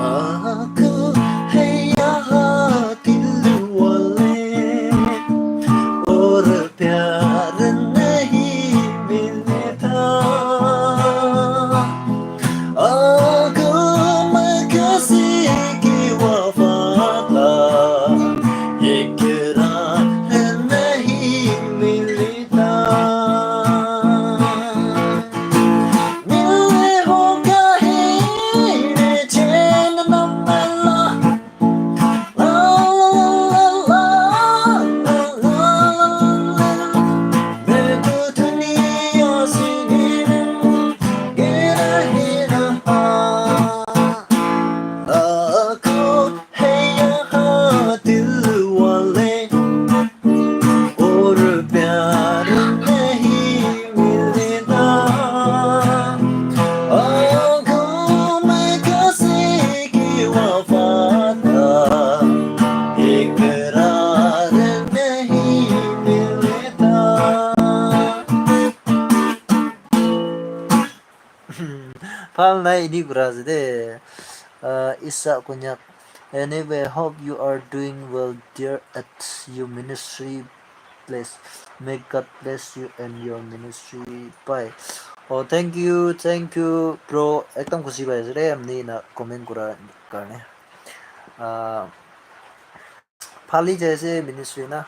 Lagu hai yaha dil wale, aur pyar nahi milta. Agu mein kisi ki wafa tha, ikrar nahi milta. Milne ho kahin chain na mila. Bhal nai ini kura ase de. Uh, Isa Konyak. Anyway, hope you are doing well there at your ministry place. May God bless you and your ministry. Bye. Oh, thank you, thank you, bro. Ekdam khushi pai ase de, amni na comment kura karne. Ah, phali jai ase ministry na.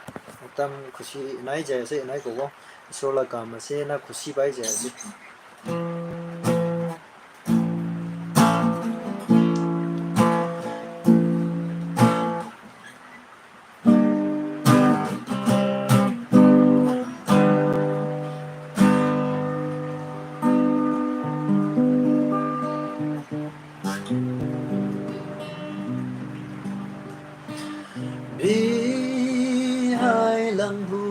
Ekdam khushi nai jai ase, nai kobo. Isor la kam ase na, khushi pai jai ase. Bihai langbu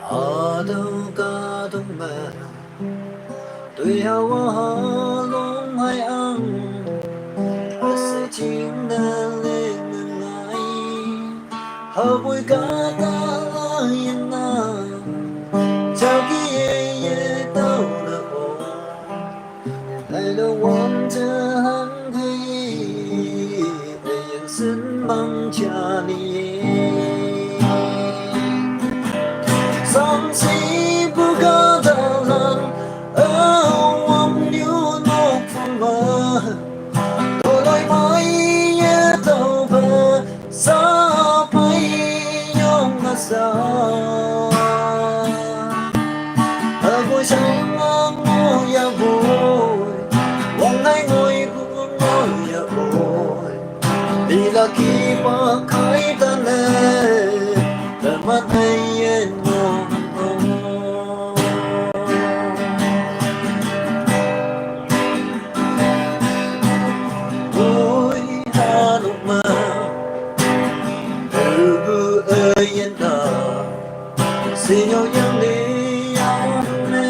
adong kadong ma, tui hawa halong hai ang, ase ching da leng ngai, habui ka ta la yin na, jagi ye ye tau na o. I don't want to hungry, ayan sen bang chani. Sang si bu ga da lan, a wang yu no fu ma. Do lai mai ye do ba, sa pai yong na sa. Abo shang mo ya boy, wang ai ngoi gu mo ya boy. Bila ki pa kai ta le, ta ma tai yen mo. Boy, ha no ma. Señor, yang le, yang le.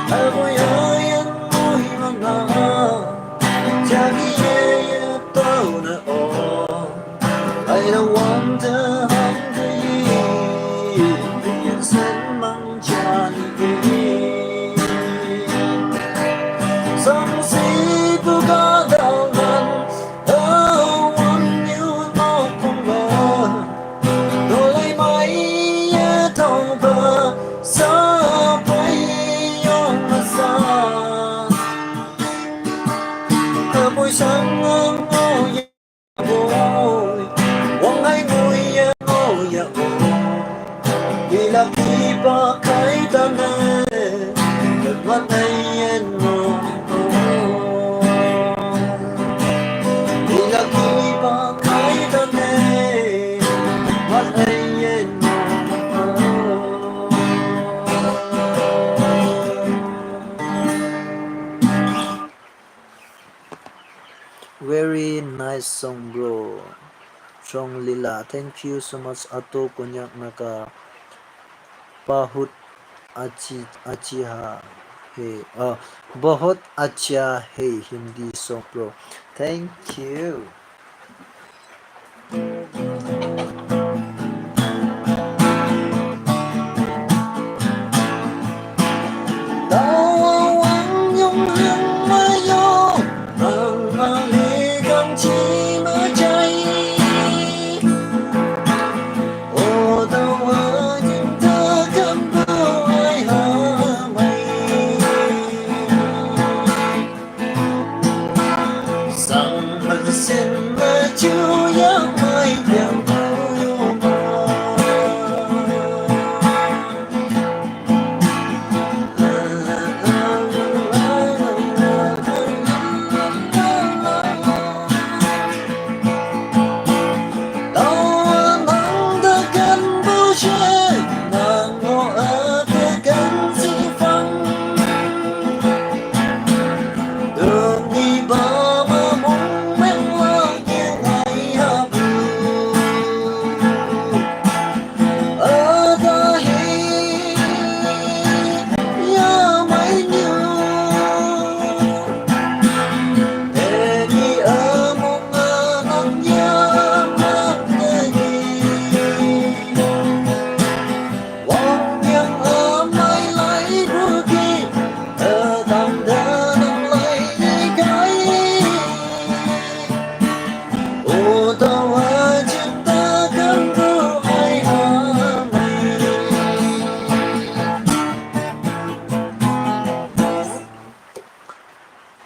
Abu ya, yang mu, yang na. Jagi ye, ye, tau na, oh. I don't want a hundred years, and man, Johnny, sang si tu ga dao nan, a wan yu no kung ba. Do lai mai ye tong ba, sa pai yong ma sa. Ka bui sang ang mo ye boy, wang ai mo ye mo ye boy. Ila ki ba kai ta ne, ma tai yen mo. Ila ki ba kai ta ne, ma tai yen mo. Very nice song, bro. Chong Lila. Thank you so much, Ato Konyak Naga. Bahut achi achi ha hai. Oh, bahut acha hai Hindi song, bro. Thank you.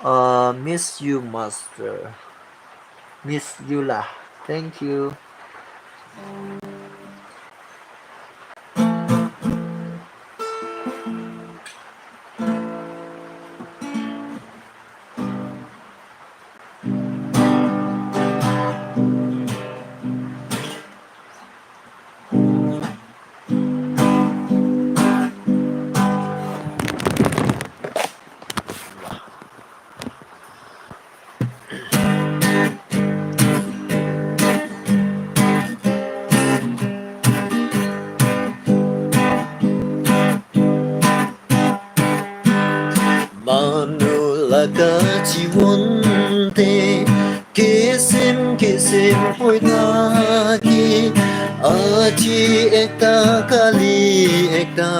Uh, miss you, master. Miss you lah. Thank you. Manu laga jiwon te kisim kisim hoi thake, aji ekta, kali ekta,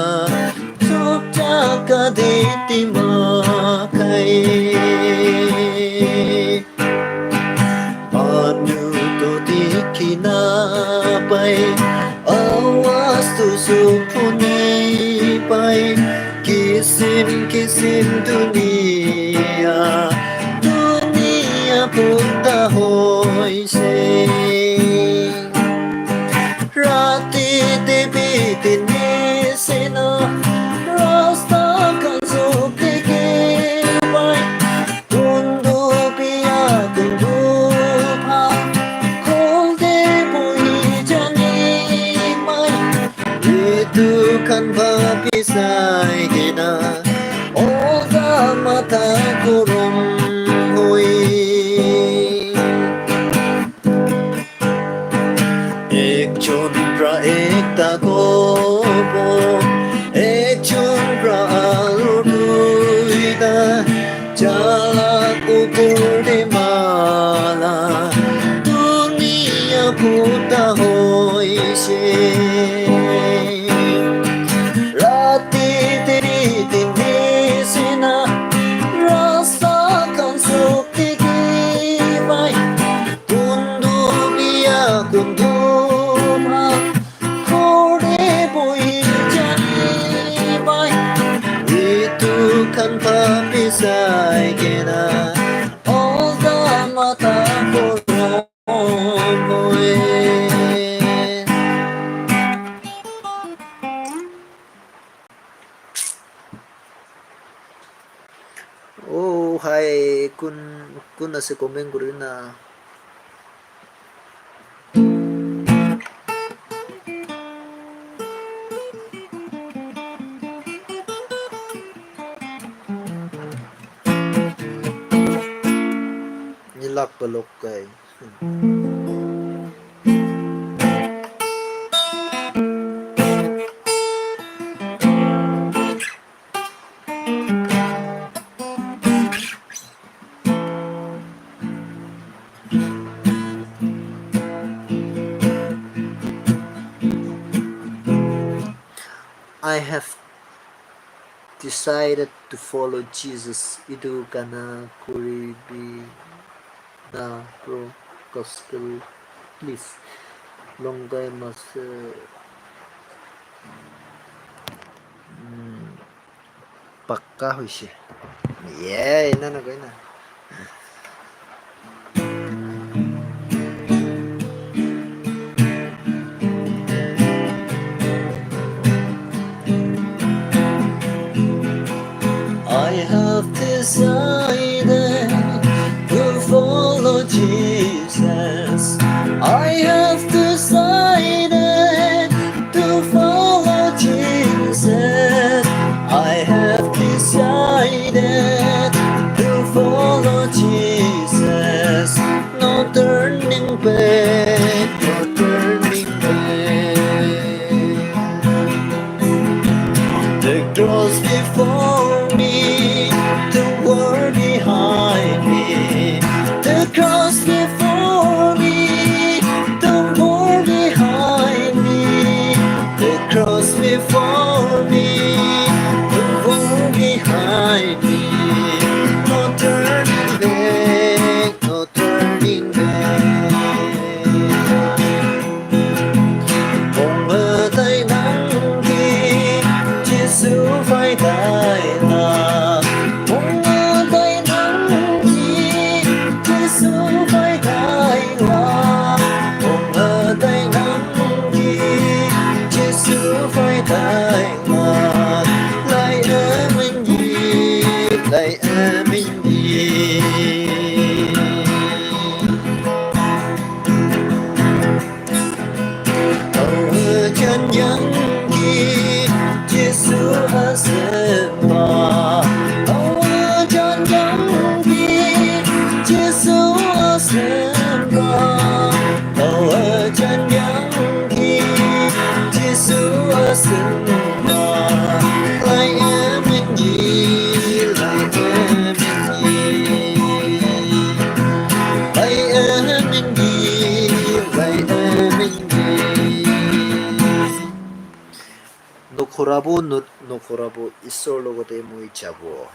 sob jaga te dimag hai. Manu toh dikhi na pai, awaz toh sob huni pai, kisim kisim duniya, duniya bunda hoise. Rati te bi din nisina, rasta khan sob dikhi pai. Kuntu biya, kuntu bhal, khol te bohi jani mai. Etu khan bhabi sai kena, olta matha gorom hoi. Ekjon pra ekta kobo, ekjon pra aru duita, jalak upor te mala, duniya bunda hoise. Rati te din nisina, rasta khan sob dikhi pai. Kuntu biya, kuntu bhal, khol te bohi jani mai. Etu khan bhabi sai kena, olta matha gorom hoi. Oh, hi, kun, kun ase comment kuri na. Nilak balok kai. I have decided to follow Jesus. Itu gana kuribi na pro gospel, please. Longkai mas, mm, pakka hoise. Yeah, ena na koi na. I have decided to follow Jesus. I have decided to follow Jesus. I have decided to follow Jesus. No turning back, no turning back. The cross before me, the world behind me. The cross before me, the world behind me. The cross before me, the world behind me. No turning back, no turning back. Pong a tai nang ki, Jesu vai tai la. Pong a tai nang ki, Jesu vai tai la. Pong a tai nang ki, Jesu vai tai la. Lai a min yi, lai a min yi. Aw jan yang ki Jesu a sem ba. Aw jan yang ki Jesu a sem ba. Aw jan yang ki Jesu a sem ba. Lai a min yi, lai a min yi. Lai a min yi, lai a min yi. Nokhorabo, no-, nokhorabo, Isor logote moi jabo.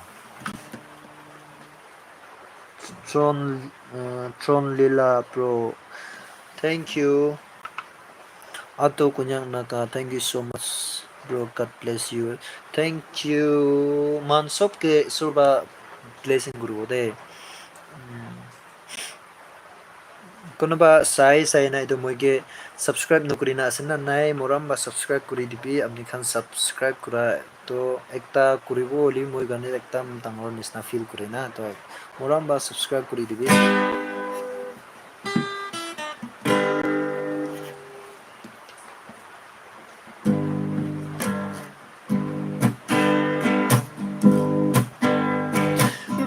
Tron, uh, Tron Lila, bro. Thank you. Ato Konyak Naga, thank you so much, bro. God bless you. Thank you. Man sob ke Isor ba blessing kuribo de. Mm. Konoba sai sai na etu moi ke subscribe nokuri na ase na nai, morom ba subscribe kuri dibi, apni khan subscribe kura to ekta kuribo holi moi karne ekdam dangor nisna feel kure na, to morom ba subscribe kuri dibi.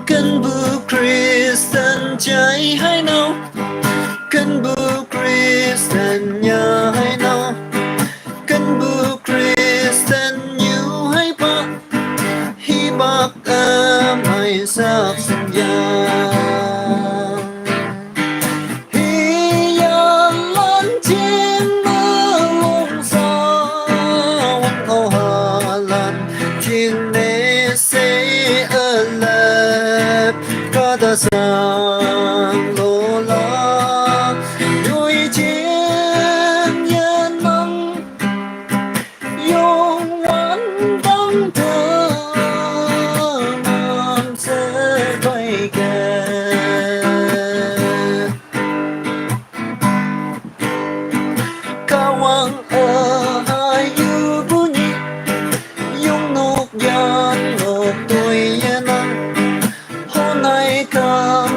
Kan bu Christian jai hai no, kan bu Christian ya hai no, kan bu Christian yu hai pa, hi bak a mai sak sin ya. Hiya lan chin ma long sa wang o ha lan chin ne se a lap ka da sang lo la. Yui chin yan mang Yong wan dang tu man se bai ke. Ka wang a hai yu bu ni. Yong nok yan nok toi yan ang. Hon hai kam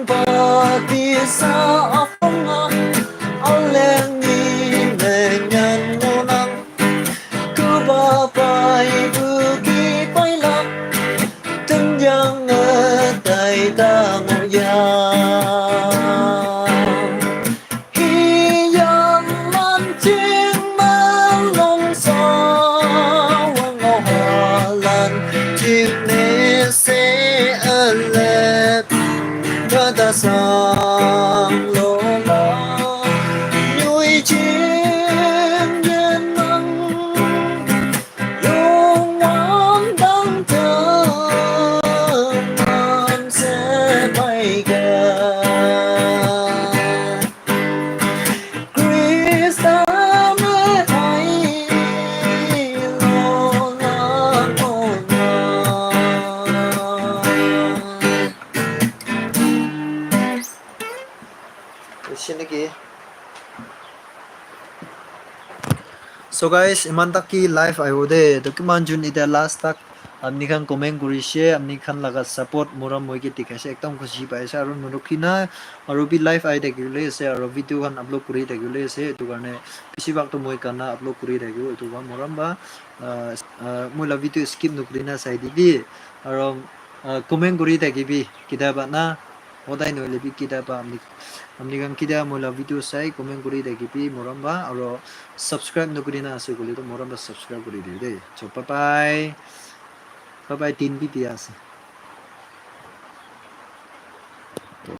Patisa afonga aleng ni menyan munang kuba pai buki paila tunjang tai tangu ya. Hiyam man ching man long sa wang o halan ching ne se alet ba da sang lo la nyui ching yen mang long wang dang ta man se pai ga. Krista me hai lo na ko na. Hoise naki? So guys, iman tak ki live ahibo de. To kiman jun ite last tak apni khan comment kurishe, apni khan laga support morom moi ke dikhaise, ekdam khushi paise. Aru nurukhi na, aru bi live ahi thakibole ase, aru video khan upload kuri thakibole ase. Etu karne bisi bhag to moi gana upload kuri thakibo. Etu khan morom ba, ah, ah, moi la video skip nukuri na sai dibi. Aru, ah, comment kuri thakibi, kitaba na, hodai nohoile bi kitaba apni, apni khan kitaba moi la video sai comment kuri thakibi, morom ba. Aru subscribe nukuri na ase koile to morom ba subscribe kuri dibi de. So bye bye. Bye bye, din bi dia ase.